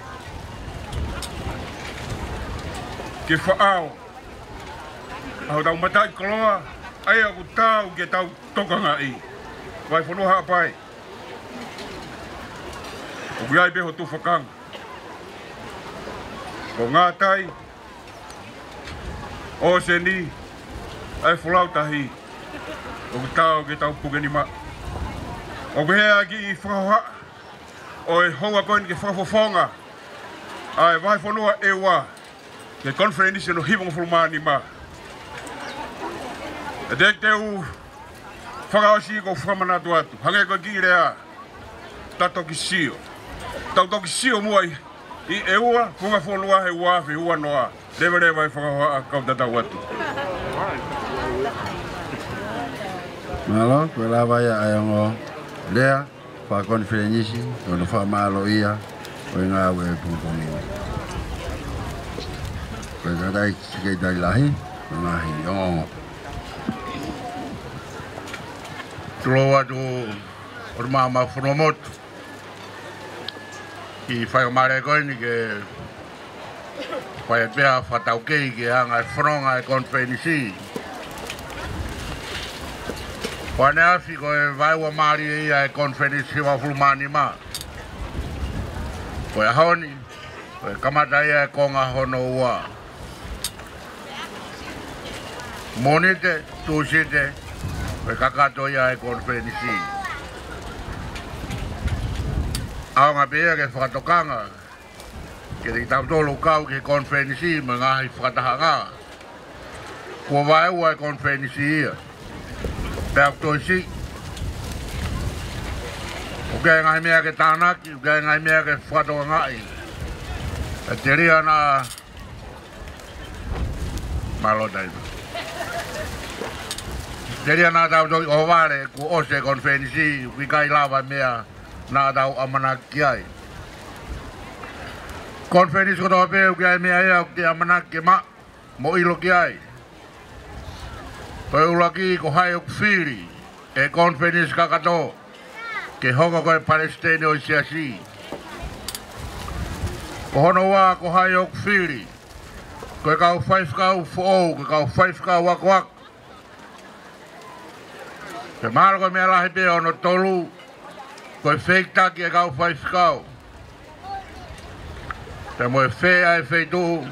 ke faʻao ʻa hotau mataʻikoloa, ʻa ia ʻoku taau ke tau tokangaʻi. Vahefonua Haʻapai, ʻoku ʻi ai pē ho tufakanga. Ko Ngātai, ʻOseni, ʻa e Folautahi, ʻoku taau ke tau puke nima. ʻOku pehē ʻa e kiʻi fakahohaʻa ʻo e houa ko eni ke fakafofonga ʻa e vahefonua ʻEua ki he Konifelenisi hono hivangofulu mā nima. ʻE te, te u fakaʻosi ʻeku fakamanatu atu, hangē ko e kiʻi lea, ta toki sio. Tau toki sio muʻa ʻi, ʻi ʻEua, Funga Fonua he ua afe ua noa. Leveleva e fakahohaʻa, kau tatau atu. Mālō, ko e lava ia ʻa e ongo lea fakakonifelenisi, ko hono fakamālōʻia ʻo e ngāue ʻo e pongipongi ni. Ko e tatai Sekelitali Lahi, ko e ngaahi ongoongo. Tulou atu ʻo e maama Funomotu, kiʻi faingamālie ko eni ke fai pē ha fakataukei ki he anga e fononga e konifelenisi. Ko ʻaneafi ko e vaeua mālie ia e Konifelenisi hivangofulu mā nima. Ko e ʻaho ni, ko e kamata ia e konga hono ua. Mōnite, Tūsite, ko e kakato ia e konifelenisi. ʻAonga pē ia ke fakatokanga kiate kitautolu kau ki he konifelenisi mo e ngaahi fakatahaʻanga. Kuo vaeua e konifelenisi ia. Pea ʻoku toe siʻi. ʻOku ʻi ai e ngaahi meʻa ke tānaki, ʻoku ʻi ai e ngaahi meʻa ke fakatokangaʻi. ʻE telia naʻa, mālō taimi. Telia naʻa tau toki ʻohovale kuo ʻosi e konifelenisi, ʻoku ʻikai lava e meʻa naʻa tau ʻamanaki ki ai. Konifelenisi kotoa pē ʻoku ʻi ai e meʻa ia ʻoku te ʻamanaki ke maʻu mo ʻilo ki ai. Ko e ʻuluaki, ko hai ʻoku fili e konifelenisi kakato ke hoko ko e palesiteni ʻo e siasi. Ko hono ua, ko hai ʻoku fili, ko e kau faifekau foʻou, ko e kau faifekau akoako. Pea mahalo ko e meʻa lahi pē hono tolu, ko e fehikitaki e kau faifekau pea mo e fē ʻa e feituʻu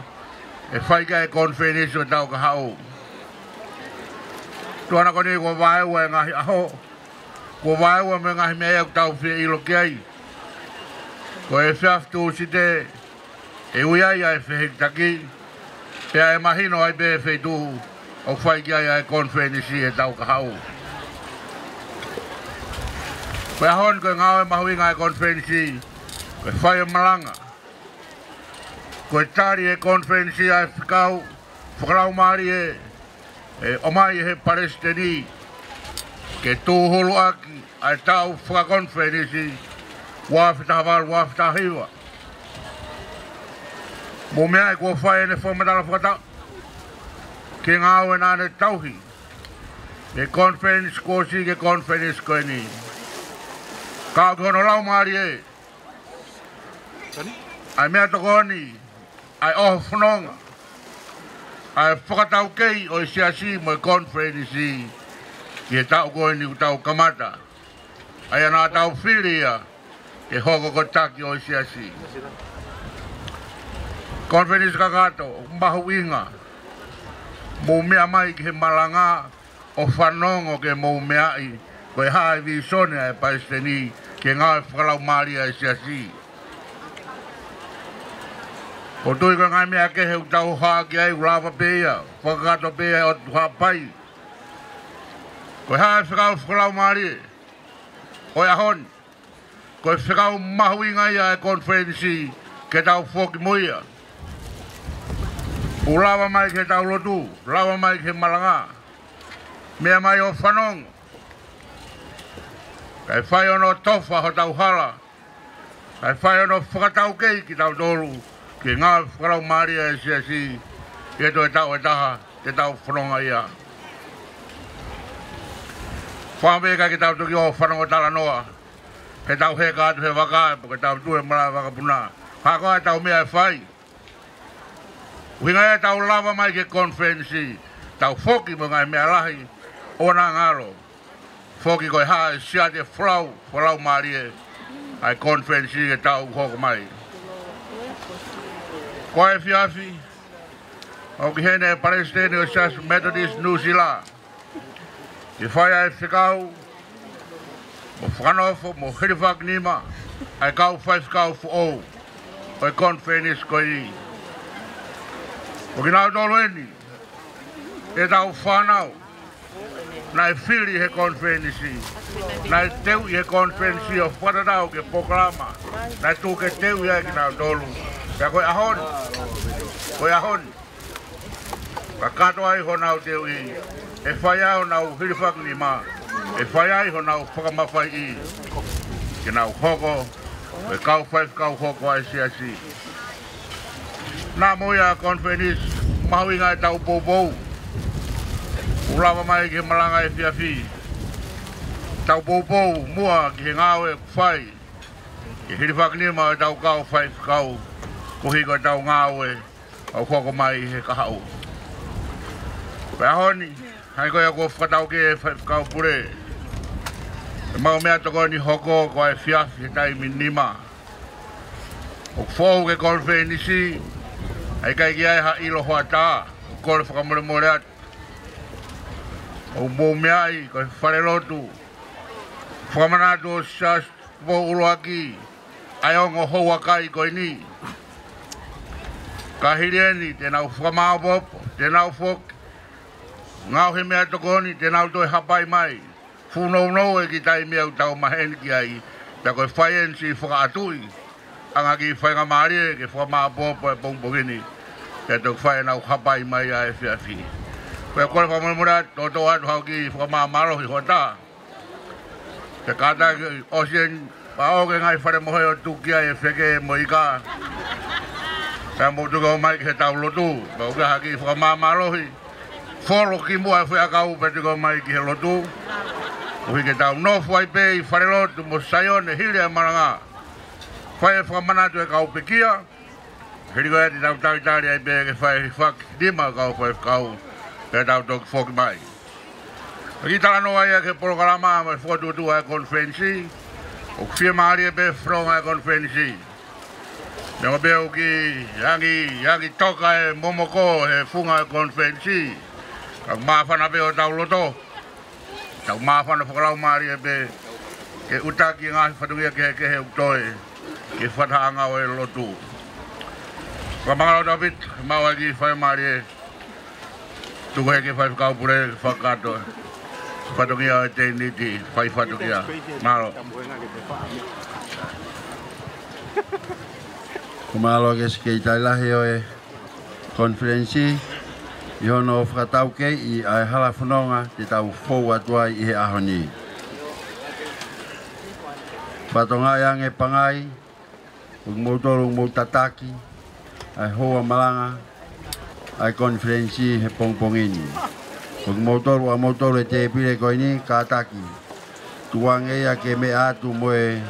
ʻe fai ki ai e konifelenisi ʻo e taʻu ka haʻu. Tuʻunga ko eni kuo vaeua e ngaahi ʻaho, kuo vaeua mo e ngaahi meʻa ia ʻoku tau fie ʻilo ki ai. Ko e efiafi Tūsite ʻe ui ai ʻa e fehikitaki, pea ʻe mahino ai pē e feituʻu ʻoku fai ki ai ʻa e konifelenisi he taʻu ka haʻu. Ko e ʻaho ni ko e ngāue mahuʻinga e konifelenisi, ko e fai e malanga. Ko e tali e konifelenisi ʻa e fekau fakalaumālie ʻe ʻomai ʻe he palesiteni ke tūhulu ʻaki ʻa e taʻu fakakonifelenisi ua afe taha valu, ua afe taha hiva. Mo e meʻa ʻe kuo fai ʻene fakamatala fakataʻu ki he ngāue naʻa ne tauhi he konifelenisi kuo ʻosi ki he konifelenisi ko eni. Ka ʻoku hono laumālie, ʻa e meʻatokoni, ʻa e ʻohofononga, ʻa e fakataukei ʻo e Siasi mo e konifelenisi ki he taʻu ko eni ʻoku tau kamata. ʻA ia naʻa tau fili ia ke hoko ko e taki ʻo e Siasi. Konifelenisi kakato, mahuʻinga. Mou meʻa mai ki he malanga ʻo fanongo ke mou meaʻi ko e hā e vīsone ʻa e Palesiteni ki he ngāue fakalaumālie ʻa e Siasi. ʻOku ou tui ko e ngaahi meʻa kehe ʻoku tau hā ki ai ʻoku lava pē ia, fakakakato pē ia ʻo Haʻapai. Ko e hā e fekau fakalaumālie ʻo e ʻaho ni? Ko e fekau mahuʻinga ia ʻa e konifelenisi ke tau foki mo ia. ʻOku lava mai ki heʻetau lotu, lava mai ki he malanga. Meʻa mai ʻo fanongo. Kae fai hono tofa hotau hala. Kae fai hono fakataukei kitautolu ki he ngāue fakalaumālie ʻa e Siasi. ʻI he toe taʻu ʻe taha te tau fononga ia. Fakaʻamu pē kae ke tau toki ō fanongo talanoa. Ke tau heka atu he vaka, pe ke tau tuʻu he malaʻe vakapuna. Hā koā ʻetau meʻa ʻe fai? ʻUhinga ia ʻetau lava mai ki he konifelenisi, tau foki mo e ngaahi meʻa lahi ʻoku na ngalo. Foki ko e hā e siate folau, folau mālie ʻa e konifelenisi ki he taʻu ʻoku hoko mai. Ko e efiafi, ʻoku ʻi heni e Palesiteni ʻo e Siasi Metotisi Nuʻusila ke fai ʻa e fekau, mo fakanofo, mo hilifakinima ʻa e kau faifekau foʻou ʻo e konifelenisi ko eni. Ko kinautolu eni ʻetau fānau naʻe fili he konifelenisi, naʻe teuʻi he konifelenisi ʻo fakatatau ki he polokalama naʻe tuku ke teuʻi ai kinautolu. Pea ko e ʻaho ni, ko e ʻaho ni, kakato ai honau teuʻi, ʻe fai ai honau hilifakinima, ʻe fai ai honau fakamafaiʻi ke nau hoko ko e kau faifekau hoko ʻa e Siasi. Naʻa mo ia konifelenisi, mahuʻinga ʻetau poupou. ʻOku lava mai ki he malanga efiafi, tau poupou muʻa ki he ngāue ʻoku fai, ki he hilifakinima ʻo ʻetau kau faifekau, koeʻuhi ko ʻetau ngāue ʻoku hoko mai he kahaʻu. Pea ʻaho ni, hangē ko ia kuo fakataukei ʻe he faifekau pule, ʻemau meʻatokoni hoko ko e efiafi he taimi nima. ʻOku foʻou ke konifelenisi, ʻa ia ʻikai ke ʻi ai ha ʻilo hoʻatā, ʻoku kole fakamolemole atu. ʻOku mou meaʻi ko e falelotu fakamanatu ʻo e Siasi Tupou ʻUluaki ʻa e ongo houakai ko eni. Ka hili eni te nau fakamāopoopo, te nau foki, ngaohi meʻatokoni, te nau toe hapai mai. Fuʻu nounou e kiʻi taimi ʻoku tau maheni ki ai, pea ko e fai eni siʻi fakaʻatuʻi ʻa e ngaahi kiʻi faingamālie ke fakamāopoopo e pongipongi ni, pea toki fai ʻenau hapai mai ʻa e efiafi. Pea kole fakamolemole atu, toutou ʻoatu haʻo kiʻi fakamāmālohi hoʻatā. Pea kātaki ʻosi eni, pea ʻoange ngaahi fale mohe ʻo tuku ai e feke mo e ika. Pea mou tuku mai ki heʻetau lotu, pea ʻoku ʻi ai ha kiʻi fakamāmālohi. Folo kimuʻa e foʻi ʻakau pea tuku mai ki he lotu. Koeʻuhi ke tau nofo ai pē ʻi falelotu mo Saione hili e malanga. Fai e fakamanatu e kau pekia. Hili ko ia te tau talitali ai pē ke fai e hilifakinima e kau faifekau, pea tau toki foki mai. Kiʻi talanoa ia ki he polokalama mo e fokotuʻutuʻu ʻa e konifelenisi. ʻOku fiemālie pē e fononga e konifelenisi. Neongo pē ʻoku kiʻi angi, angi toka e momoko he funga e konifelenisi, ka ʻoku māfana pē hotau loto. Tau māfana fakalaumālie pē ke ʻutaki e ngaahi fatongia kehekehe ʻoku toe ki he fakatahaʻanga ʻo e lotu. Fakamālō ʻaupito, mau ʻai ke fai mālie. Tuku hake faifekau pule ke fakakakato e fatongia ʻo e tēniti, fai fatongia. Mālō. Ko e mālō ki he Sekelitali Lahi ʻo e Konifelenisi ʻi hono fakataukeiʻi ʻa e hala fononga te tau fou atu ai ʻi he ʻaho ni. Fakatokangaʻi ange pangai, ʻoku moutolu ʻoku mou tataki ʻa e houa malanga ʻa e konifelenisi he pongipongi ni. ʻOku moutolu ʻa moutolu e tēpile ko eni, kātaki tuku ange ia ke meʻa atu mo e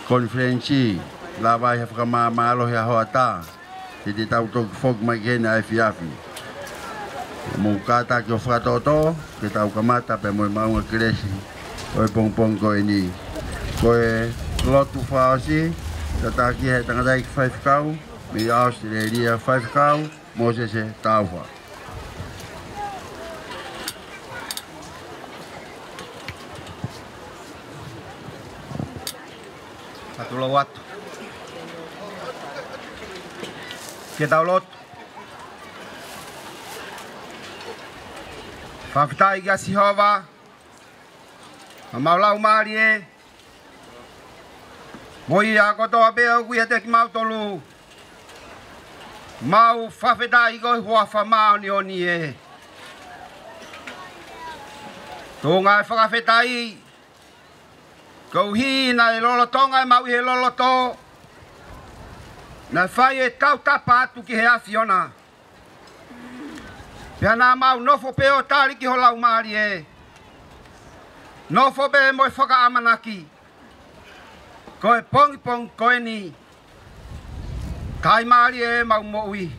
konifelenisi, Lava ai ha fakamāmālohi ʻa e hoʻatā, he te tau toki foki mai ki heni ʻaefiafi. Mou kātaki ʻo fakatoʻotoʻo, ke tau kamata pē mo e maʻunga kelesi ʻo e pongipongi ko eni. Ko e lotu fakaʻosi, tataki ʻe he tangataʻeiki faifekau mei ʻAositelēlia, Faifekau Mōsese Taufa. Ka tulou atu. Ke tau lotu. Fakafetaʻi kia Sihova, ʻa homau laumālie, mo ia kotoa pē ʻoku ʻiate kimautolu. Mau fakafetaʻi koeʻuhi ko e huafa māʻoniʻoni ē. Tuʻunga e fakafetaʻi, koeʻuhi naʻe lolotonga ʻemau ʻi he loloto, naʻe fai e tautapa atu ki he ʻAfiona. Pea naʻa mau nofo pē ʻo tali ki ho laumālie. Nofo pē mo e fakaʻamanaki. Ko e pongipongi ko eni, taʻimālie ʻemau moʻui.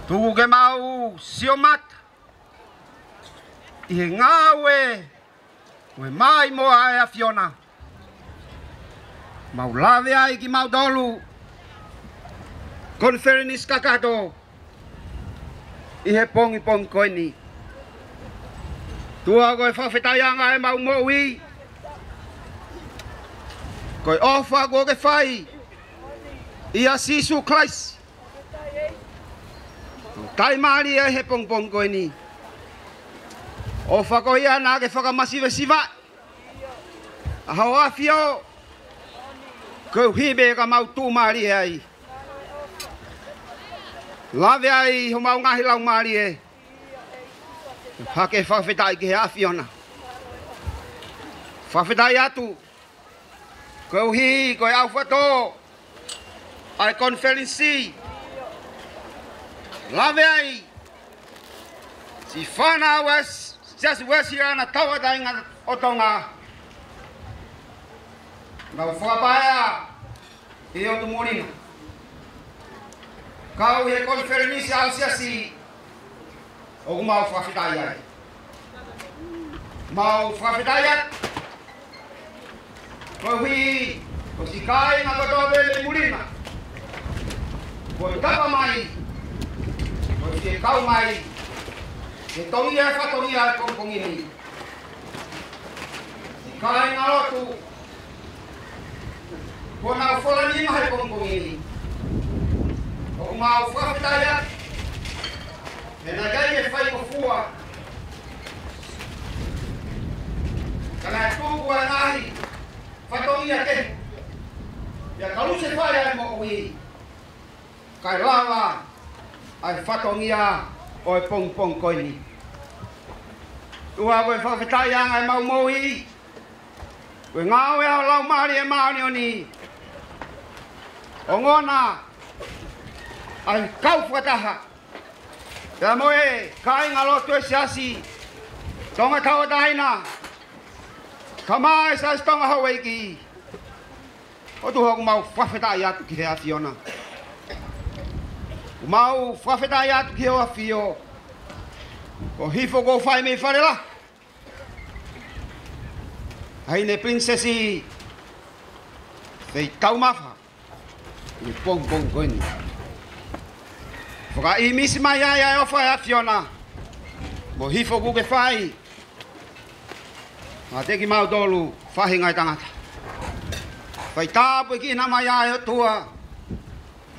Tuku ke mau sio mata ʻi he ngāue ʻo e maʻimoa ʻa e ʻAfiona. Mau lave ai kimautolu konifelenisi kakato ʻi he pongipongi ko eni. ʻOtua, ko e fakafetaʻiʻanga ʻemau moʻui, ko e ʻofa kuo ke fai ʻia Sīsū Kalaisi. Taʻimālie ʻi he pongipongi ko eni. ʻOfa ko ia naʻa ke fakamasivesivaʻi ʻa ho ʻAfio, koeʻuhi pē ka mau tuʻumālie ai. Lave ai homau ngaahi laumālie, hake fakafetaʻi ki he ʻAfiona. Fakafetaʻi atu, koeʻuhi ko e ʻaufato ʻa e konifelenisi. Lave ai siʻi fānau ʻa e Siasi Uēsiliana Tauʻatāina ʻo Tonga. Mau fakapaea ʻi ʻOtu Muli na. Kau ʻi he konifelenisi ʻa e Siasi, ʻoku mau fakafetaʻi ai. Mau fakafetaʻi atu, koeʻuhi ko siʻi kāinga kotoa pē mei muli na, kuo tapa mai, kuo fie kau mai ke toʻo e fatongia ʻo e pongipongi ni. Siʻi kāingalotu kuo nau fola nima he pongipongi ni, ʻoku mau fakafetaʻi atu. He naʻe ʻikai ke faingofua, ka naʻe tuku ʻa e ngaahi fatongia kehe, pea kalusefai ʻa e moʻui, kae lava ʻa e fatongia ʻo e pongipongi ko eni. ʻOtua, ko e fakafetaʻiʻanga ʻemau moʻui, ko e ngāue ʻa ho Laumālie Māʻoniʻoni, ongona ʻa e kau fakataha pea mo e kāingalotu ʻo e Siasi Tonga Tauʻatāina, kae ʻumaʻā e Siasi Tonga Houʻeiki. ʻOtua, ʻoku mau fakafetaʻi atu ki he ʻAfiona. ʻOku mau fakafetaʻi atu ki ho ʻAfio, ko e hifo kuo fai mei Fale Lahi ʻa e Taʻahine Pilinisesi Feitaumafa ʻi he pongipongi ko eni. Fakaʻīmisi mai ai ʻa e ʻofa ʻa e ʻAfiona mo e hifo kuo ke fai maʻa kimautolu faʻahinga ʻo e tangata. Fai tāpuekina mai ʻa e ʻOtua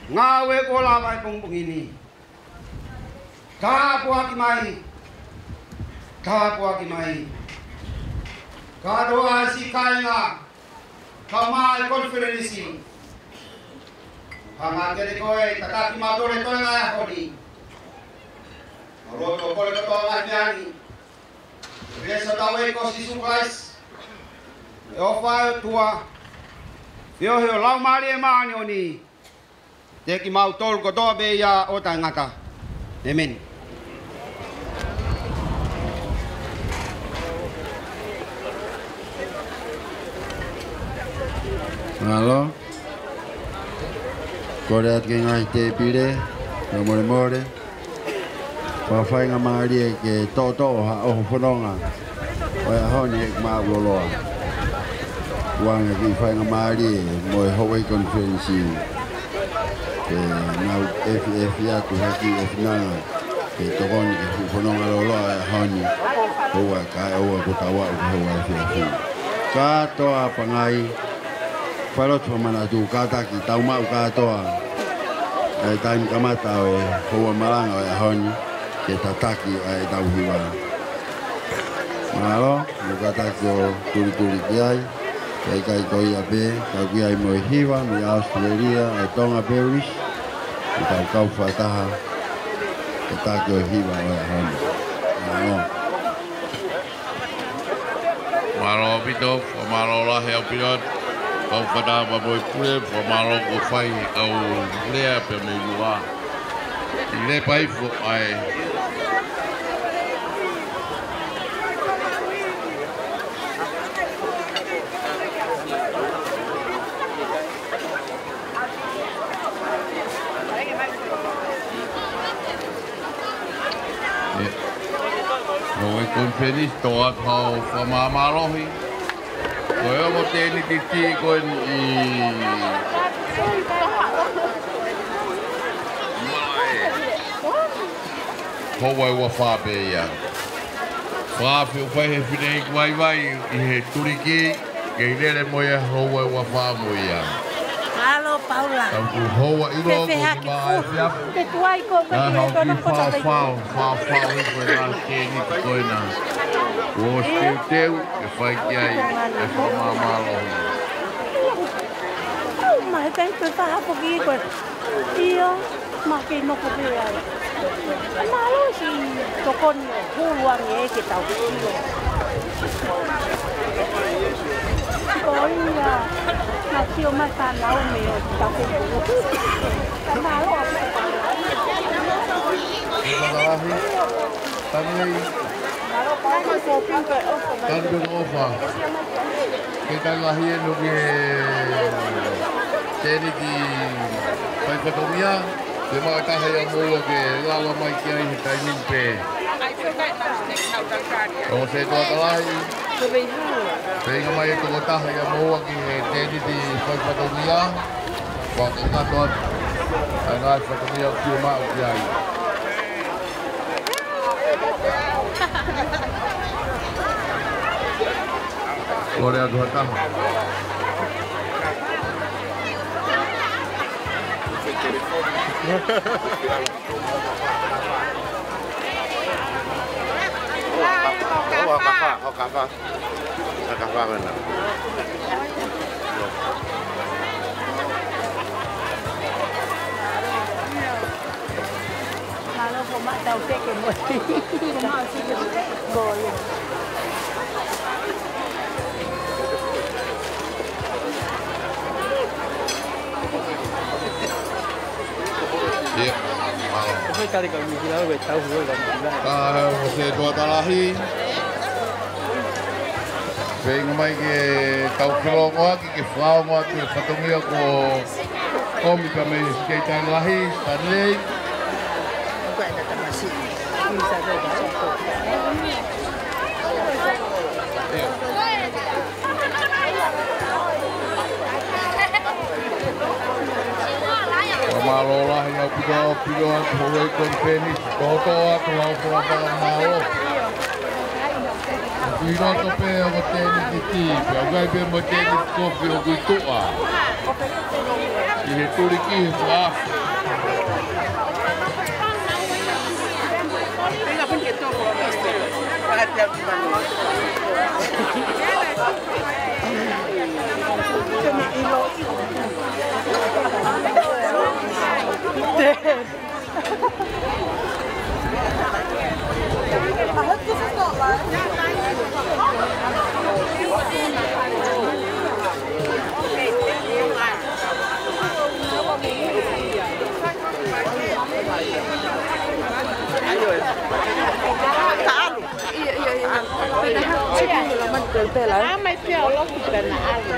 e ngāue kuo lava he pongipongi ni. Tāpuaki mai, tāpuaki mai. Kātoa ʻa e siʻi kāinga, kae ʻumaʻā e konifelenisi. Hanga kiate koe ʻo tataki kimautolu he toenga ʻo e ʻaho ni. Mau lotu ʻo kole kotoa mai pē ʻa e veesi ʻa hotau ʻEiki ko Sīsū Kalaisi, e ʻofa ʻa e ʻOtua, feohi ʻo e Laumālie Māʻoniʻoni, ʻiate kimautolu kotoa pē ia ʻo taʻengata. ʻĒmeni. Mālō. Kole atu ki he ngaahi tēpile, fakamolemole. Fakafaingamālie ke toʻotoʻo ha ʻoho fononga ʻo e ʻaho ni ʻi he māʻuloloa. Kuo ʻoange kiʻi faingamālie mo e Houʻeiki Konifelenisi ke nau ʻefiʻefi atu ha kiʻi ʻefinanga ke tokoni ki he fuʻu fononga lōloa ʻo e ʻaho ni. Houa kae ʻoua kuo tau aʻu ki he houa efiafi. Kātoa Pangai, fai lotu fakamanatu, kātaki tau maʻu kātoa ʻa e taimi kamata ʻo e houa malanga ʻo e ʻaho ni ke tataki ʻa ʻetau hiva. Mālō, mo kātaki ʻo tulituli ki ai, kae ʻikai ko ia pē, kau ki ai mo e hiva mei ʻAositelēlia, ʻa e Tonga Parish, ʻi he kau fakataha, tataki ʻo e hiva ʻo e ʻaho ni. Mālō. Mālō ʻaupito, fakamālō lahi ʻaupito atu. Kau fakataha mo e pule, fakamālō kuo fai he kau lea pea mei muʻa. Lea pē ʻi he foʻi. ʻE, ʻo e konifelenisi, tō atu hao fakamāmālohi. Ko e ongo tēniti tī ko eni ʻi Malaʻe. Houa ʻe uafā pē ia. Fakaafe ʻoku fai he fineʻeiki vaivai ʻi he tuliki. Kei lele mo ia houa ʻe uafā mo ia. Mālō Paula. Tau ku houa ʻilo ko e nima ʻa e efiafi. Ke tuai ko e kau fāfao, fāfao ʻi ko e ngaahi tēniti ko ena. Kuo ʻosi teuteu ke fai ki ai e fakamāmālohi. ʻOu, ma he taimi ko e fahapo ki ko e. ʻIo. Ma ke noko pē ai. Mālō siʻi tokoni ʻo hulu ange ke tau hilo. Ko ia, na sio mai ka nau me o tau hulu. Mālō. Mālō. Tangi. Tangi pē ʻofa. Kei tangi lahi eni ki he tēniti fai fatongia, ke maʻu e taha ia moua ke lava mai ki ai he taimi ni pē. ʻO se tuatalahi, feinga mai e tokotaha ia moua ki he tēniti fai fatongia, fakakakato atu ʻa e ngaahi fatongia ʻoku fiu maʻu ki ai. Kole atu ha taha. ʻO, ʻo, kapa, ʻo, kapa. Ka ka whāwena. Mālō ko matau peke mo. Ko ia. Ia, mālō. Ko e tari ka mi kila ko e tau hua ka mi kila. Ka, ʻo se tuatalahi. Feinga mai ke tau felongoaki, ke fakaongo atu e fatongia kuo ʻomi pea mei he Sekelitali Lahi, Stanley. Fakamālō lahi ʻaupito, ʻaupito atu houʻeiki konifelenisi, tōtō atu hao fakamālō. ʻOku ʻi loto pē ʻa e tēniti tī, pea ʻoku ʻi ai pē mo e tēniti kofi ʻoku ʻi tuʻa. ʻI he tuliki he fakaʻafu. I hope this is not live. Ia, ia, ia. Pena ha, siki ni la man pel pela. Ah, mai pia o loki pena alu.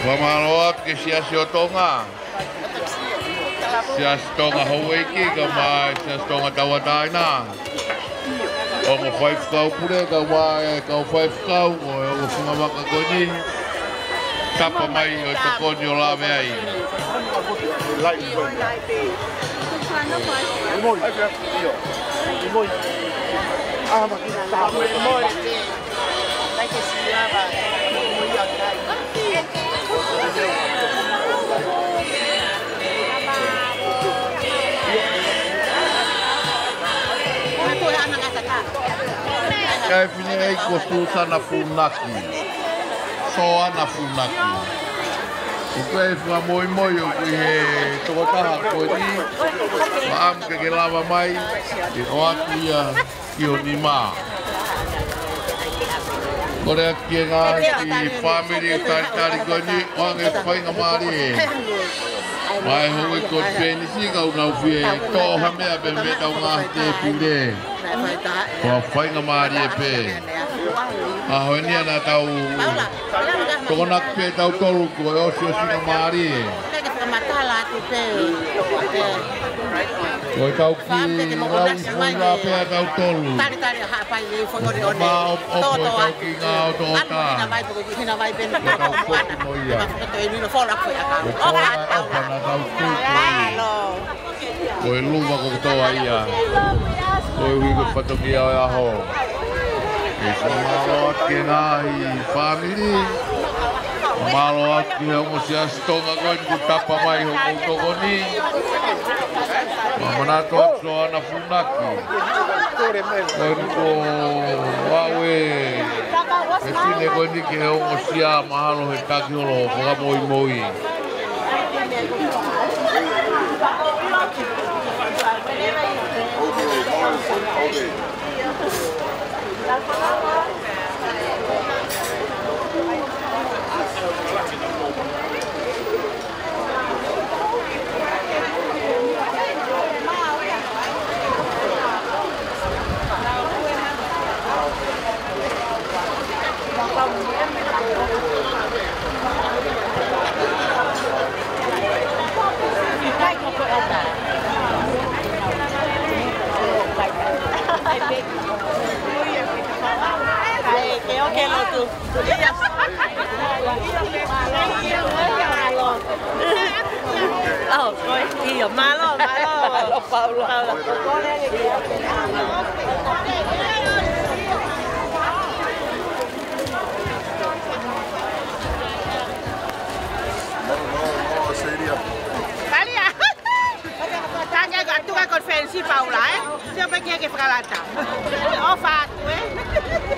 Fakamālō atu ki he Siasi ʻo Tonga. Siasi Tonga Houʻeiki, kae ʻumaʻā e Siasi Tonga Tauʻatāina. Ongo faifekau pule, kae ʻumaʻā e kau faifekau ʻo e ongo fungavaka ko eni. Tapa mai ʻo e tokoni ʻo lave ai. Kae fineʻeiki ko Susana Funaki. Soana Funaki. ʻOku ou fakamoʻimoʻi ʻoku ʻi he tokotaha ko eni, ʻoku ʻamu ke ke lava mai, ke ʻoatu ia ki ho nima. Kole atu ki he ngaahi fāmili ʻoku talitali ko eni, ʻoange faingamālie. Mai houʻeiki ko Penisi, ka ʻoku nau fie toʻo ha meʻa pē mei heʻetau ngaahi tēpile. Ko e faingamālie pē. ʻAho ni naʻa tau tokonaki pē tautolu ko e ʻosiʻosingamālie. Ko ʻetau kiʻi lau foʻi lā pē ʻa tautolu. Māʻopoʻopo ʻetau kiʻi ngāue ʻotoʻota. Ko ʻetau foki mo ia. Ko e ʻofa naʻa tau tui ko ia. Ko e luva kotoa ia. Koeʻuhi ko e fatongia ʻo e ʻaho. ʻOku ou fakamālō atu ki he ngaahi fāmili. Mālō atu ki he ongo Siasi Tonga ko eni kuo tapa mai hoʻomou tokoni. Mou manatu atu Soana Funaki. Ko eni ko au e, e fefine ko eni ki he ongo sia, mahalo he taki holo fakamoimoi. ʻIo, mālō, mālō. Mālō, Paula. Paula. Talia. Tangi ka tuka ko Fensi Paula, ē? Sio pē ki he fakalata. ʻOfa atu, ē?